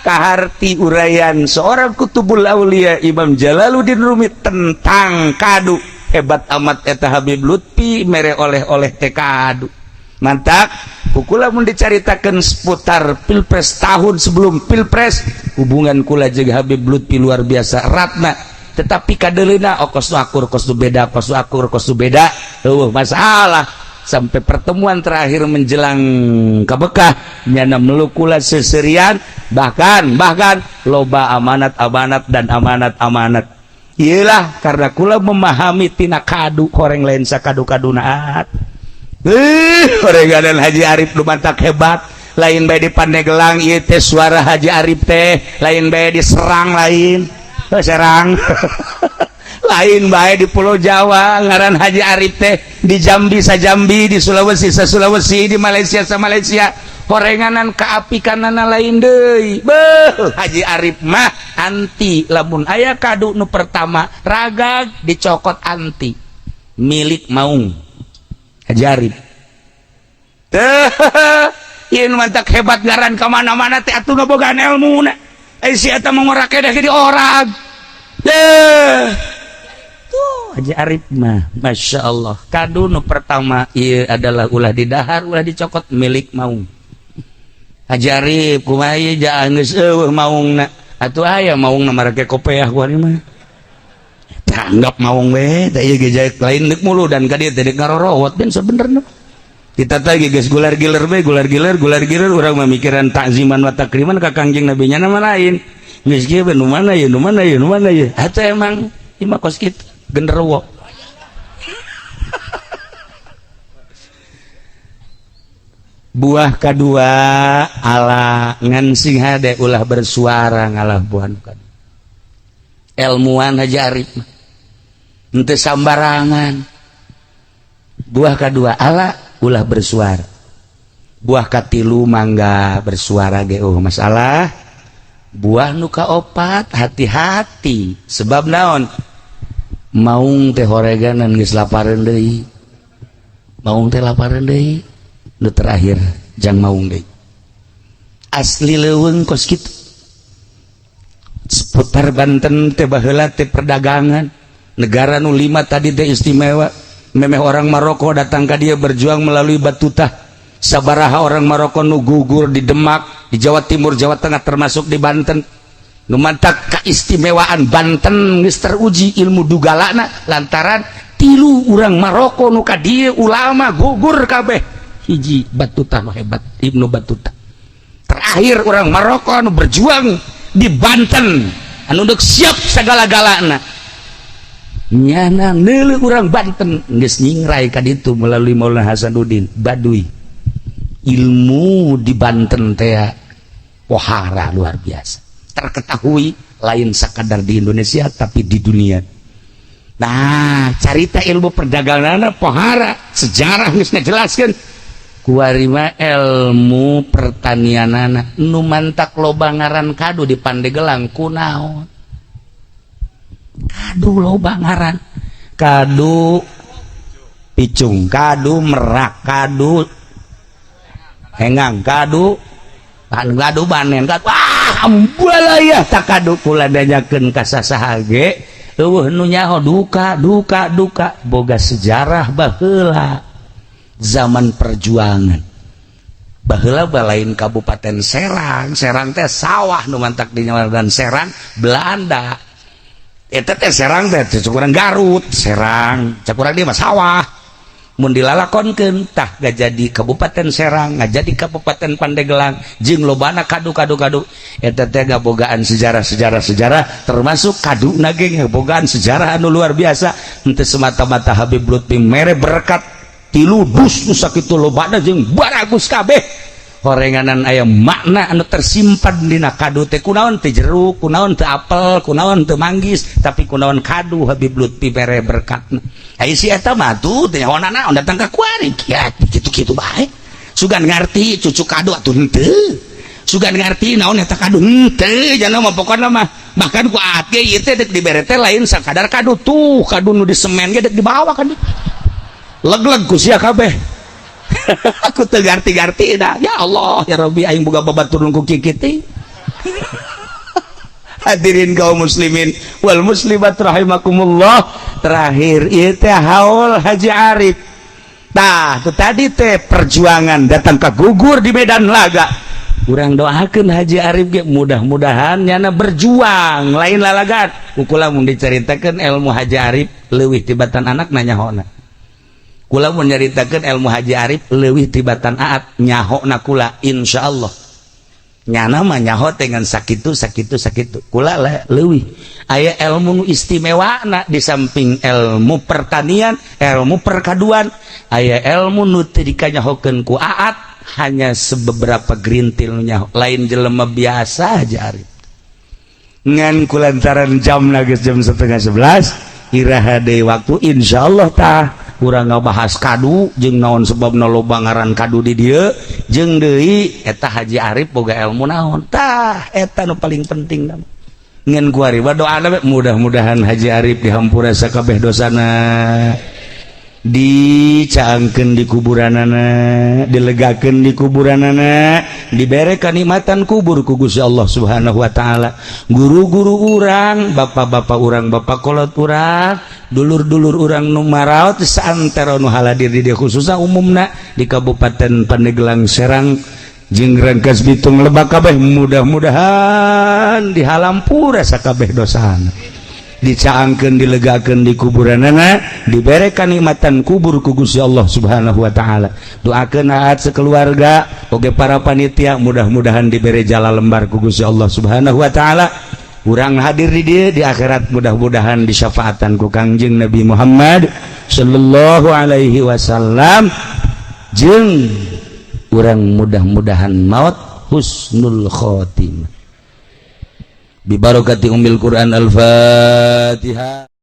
kaharti uraian seorang kutubul aulia Imam Jalaluddin Rumi tentang kadu. Hebat amat eta Habib Lutfi mere oleh-oleh teh kadu. Mantap. Kukula mun dicaritakeun seputar pilpres tahun sebelum pilpres, hubungan kula jeung Habib Lutfi luar biasa eratna, tetapi kadeleuna oh kos akur kos beda, kos akur kos beda, eueuh masalah sampai pertemuan terakhir menjelang ke Bekah nyana meluk kula seserian, bahkan bahkan loba amanat-amanat dan amanat-amanat. Iyalah karena kula memahami tina kadu horeng lain sakadu-kaduna. Oreganan Haji Arif nu mantak hebat, lain bae di Pandeglang ieu teh suara Haji Arif teh, lain bae di Serang, lain oh, Serang lain bae di Pulau Jawa ngaran Haji Arif teh, di Jambi sa Jambi, di Sulawesi sa Sulawesi, di Malaysia sa Malaysia, horenganan kaapikanana lain deui. Beuh, Haji Arif mah anti lamun aya kadu nu pertama ragag dicokot anti milik maung Haji Arif teh. Ieu nu mantak hebat ngaran ka mana-mana teh atuh ngabogaan elmuna. Eh, si eta mah ngorak kedah di orang teh. Tuh Haji Arif mah Masya Allah, kadu nu pertama ieu adalah ulah didahar, ulah dicokot, milik maung Haji Arif. Kumaha ieu jaan geus eueuh maungna atuh, aya maungna marake kopeah kuari mah tanggap maung we teh ieu ge lain deuk mulu dan ka dieu teh deuk ngarorowot ben sebenerna kita teh geus gular giler we, gular giler gular giler. Urang mah mikiran takziman wa takriman ka Kangjeng Nabi nya nama lain geus kieu we, nu mana ieu, nu mana ieu, nu mana ieu atuh. Emang ieu mah kos kitu genderuwo. Buah kedua ala ngan sing hade ulah bersuara ngalah buah nu kadua. Ilmuwan Haji Arif mah henteu sambarangan. Buah kedua ala ulah bersuara. Buah katilu mangga bersuara ge oh masalah. Buah nu kaopat hati-hati, sebab naon, maung teh horeganan geus lapareun deui, maung teh lapareun deui. Nu terakhir jang maung deui asli leuweung kos kitu seputar Banten teh baheula teh perdagangan negara nu lima tadi teh istimewa. Memeh orang Maroko datang ka dia berjuang melalui Batutah. Sabaraha orang Maroko nu gugur di Demak, di Jawa Timur, Jawa Tengah, termasuk di Banten. Nu mantak keistimewaan Banten geus teruji ilmu dugalana lantaran tilu urang Maroko nu ka dieu ulama gugur kabeh, hiji Batutah nu hebat, Ibnu Battuta. Terakhir orang Maroko anu berjuang di Banten anu deuk siap segala-galana nyana neuleuh urang Banten geus nyingrai ka ditu melalui Maulana Hasanuddin Baduy. Ilmu di Banten teh pohara luar biasa, terketahui lain sekadar di Indonesia tapi di dunia. Nah, carita ilmu perdagangan pohara, sejarah geus ngajelaskeun. Kuari mah ilmu pertanianana nu mantak loba ngaran kadu di Pandegelang kunaon? Kadu loba ngaran, kadu picung, kadu merak, kadu hengang, kadu kadu banen, kadu wah ambalaya tak kadu. Kula nanyakeun ka sasaha ge eueuh nu nyaho. Duka duka duka boga sejarah baheula zaman perjuangan baheula balain Kabupaten Serang. Serang teh sawah nu mantak di dan Serang Belanda eta teh. Serang teh cek urang Garut, Serang cek urang dia mah sawah. Mun dilalakonkeun tah jadi Kabupaten Serang, jadi Kabupaten Pandeglang jeung lobana kadu-kadu kadu eta teh ngabogaan sejarah-sejarah sejarah, termasuk kadu na ge ngabogaan sejarah anu luar biasa. Henteu semata-mata Habib Lutfi mere berkat tilu dus nu sakitu lobana jeung baragus kabeh horenganan, aya makna anu tersimpan dina kadu teh. Kunaon teu jeruk, kunaon teu apel, kunaon teu manggis, tapi kunaon kadu Habib Lutfi mere berkatna? Ai si eta mah tuh teh nyaho naon datang ka kuari ya kitu-kitu bae. Sugan ngarti cucu kadu atuh henteu, sugan ngarti naon eta kadu henteu, jangan mah pokona mah. Bahkan ku ate ieu teh dek dibere teh lain sakadar kadu tuh, kadu nu di semen ge dek dibawa kan leg-leg ku sia kabeh. Aku teu ngarti-ngarti dah. Ya Allah ya Rabbi, aing boga babatur ku kikitu. Hadirin kaum muslimin wal muslimat rahimakumullah, terakhir ieu teh haul Haji Arif. Tah, tu tadi teh perjuangan datang ke gugur di medan laga. Urang doakeun Haji Arif ge mudah-mudahan nyana berjuang lain lalagan. Kula mun diceritakeun ilmu Haji Arif leuwih tibatan anak nanyahona. Kula mun nyaritakeun ilmu Haji Arif leuwih tibatan Aat nyahona kula, insyaallah. Nyana mah nyaho dengan sakitu sakitu sakitu, kula lah leuwih. Aya ilmu nu istimewa na di samping ilmu pertanian, ilmu perkaduan, aya ilmu nu teu dikanyahokeun ku Aat, hanya sebeberapa gerintil nu nyaho. Lain jelema biasa Haji Arif. Ngan kulantaran jam geus jam 10.30, iraha deui waktu insyaallah tah urang ngabahas kadu jeung naon sebabna loba ngaran kadu di dieu, jeung deui eta Haji Arif boga ilmu naon. Tah, eta nu paling penting. Ngan kuari doa mudah-mudahan Haji Arif dihampura sakabeh dosana, dicaangkeun di kuburanana, dilegakeun di kuburanana, dibere kanikmatan kubur ku Gusti Allah Subhanahu wa taala. Guru-guru urang, bapak-bapak urang, bapak kolot urang, dulur-dulur urang nu maraot saantero nu haladir di dieu, khususna umumna di Kabupaten Pandeglang, Serang jeung Rangkas Bitung, Lebak kabeh, mudah-mudahan dihalampura sakabeh dosana, dicaangkeun, dilegakeun di kuburanana, dibere kanikmatan kubur ku Gusti Allah Subhanahu wa taala. Doakeun Aat sekeluarga oge para panitia mudah-mudahan dibere jala lembar ku Gusti Allah Subhanahu wa taala. Urang hadir di dieu di akhirat mudah-mudahan disyafaatan ku Kangjeng Nabi Muhammad sallallahu alaihi wasallam, jeung urang mudah-mudahan maut husnul khotimah. Bibarokati umil Quran, al-Fatihah.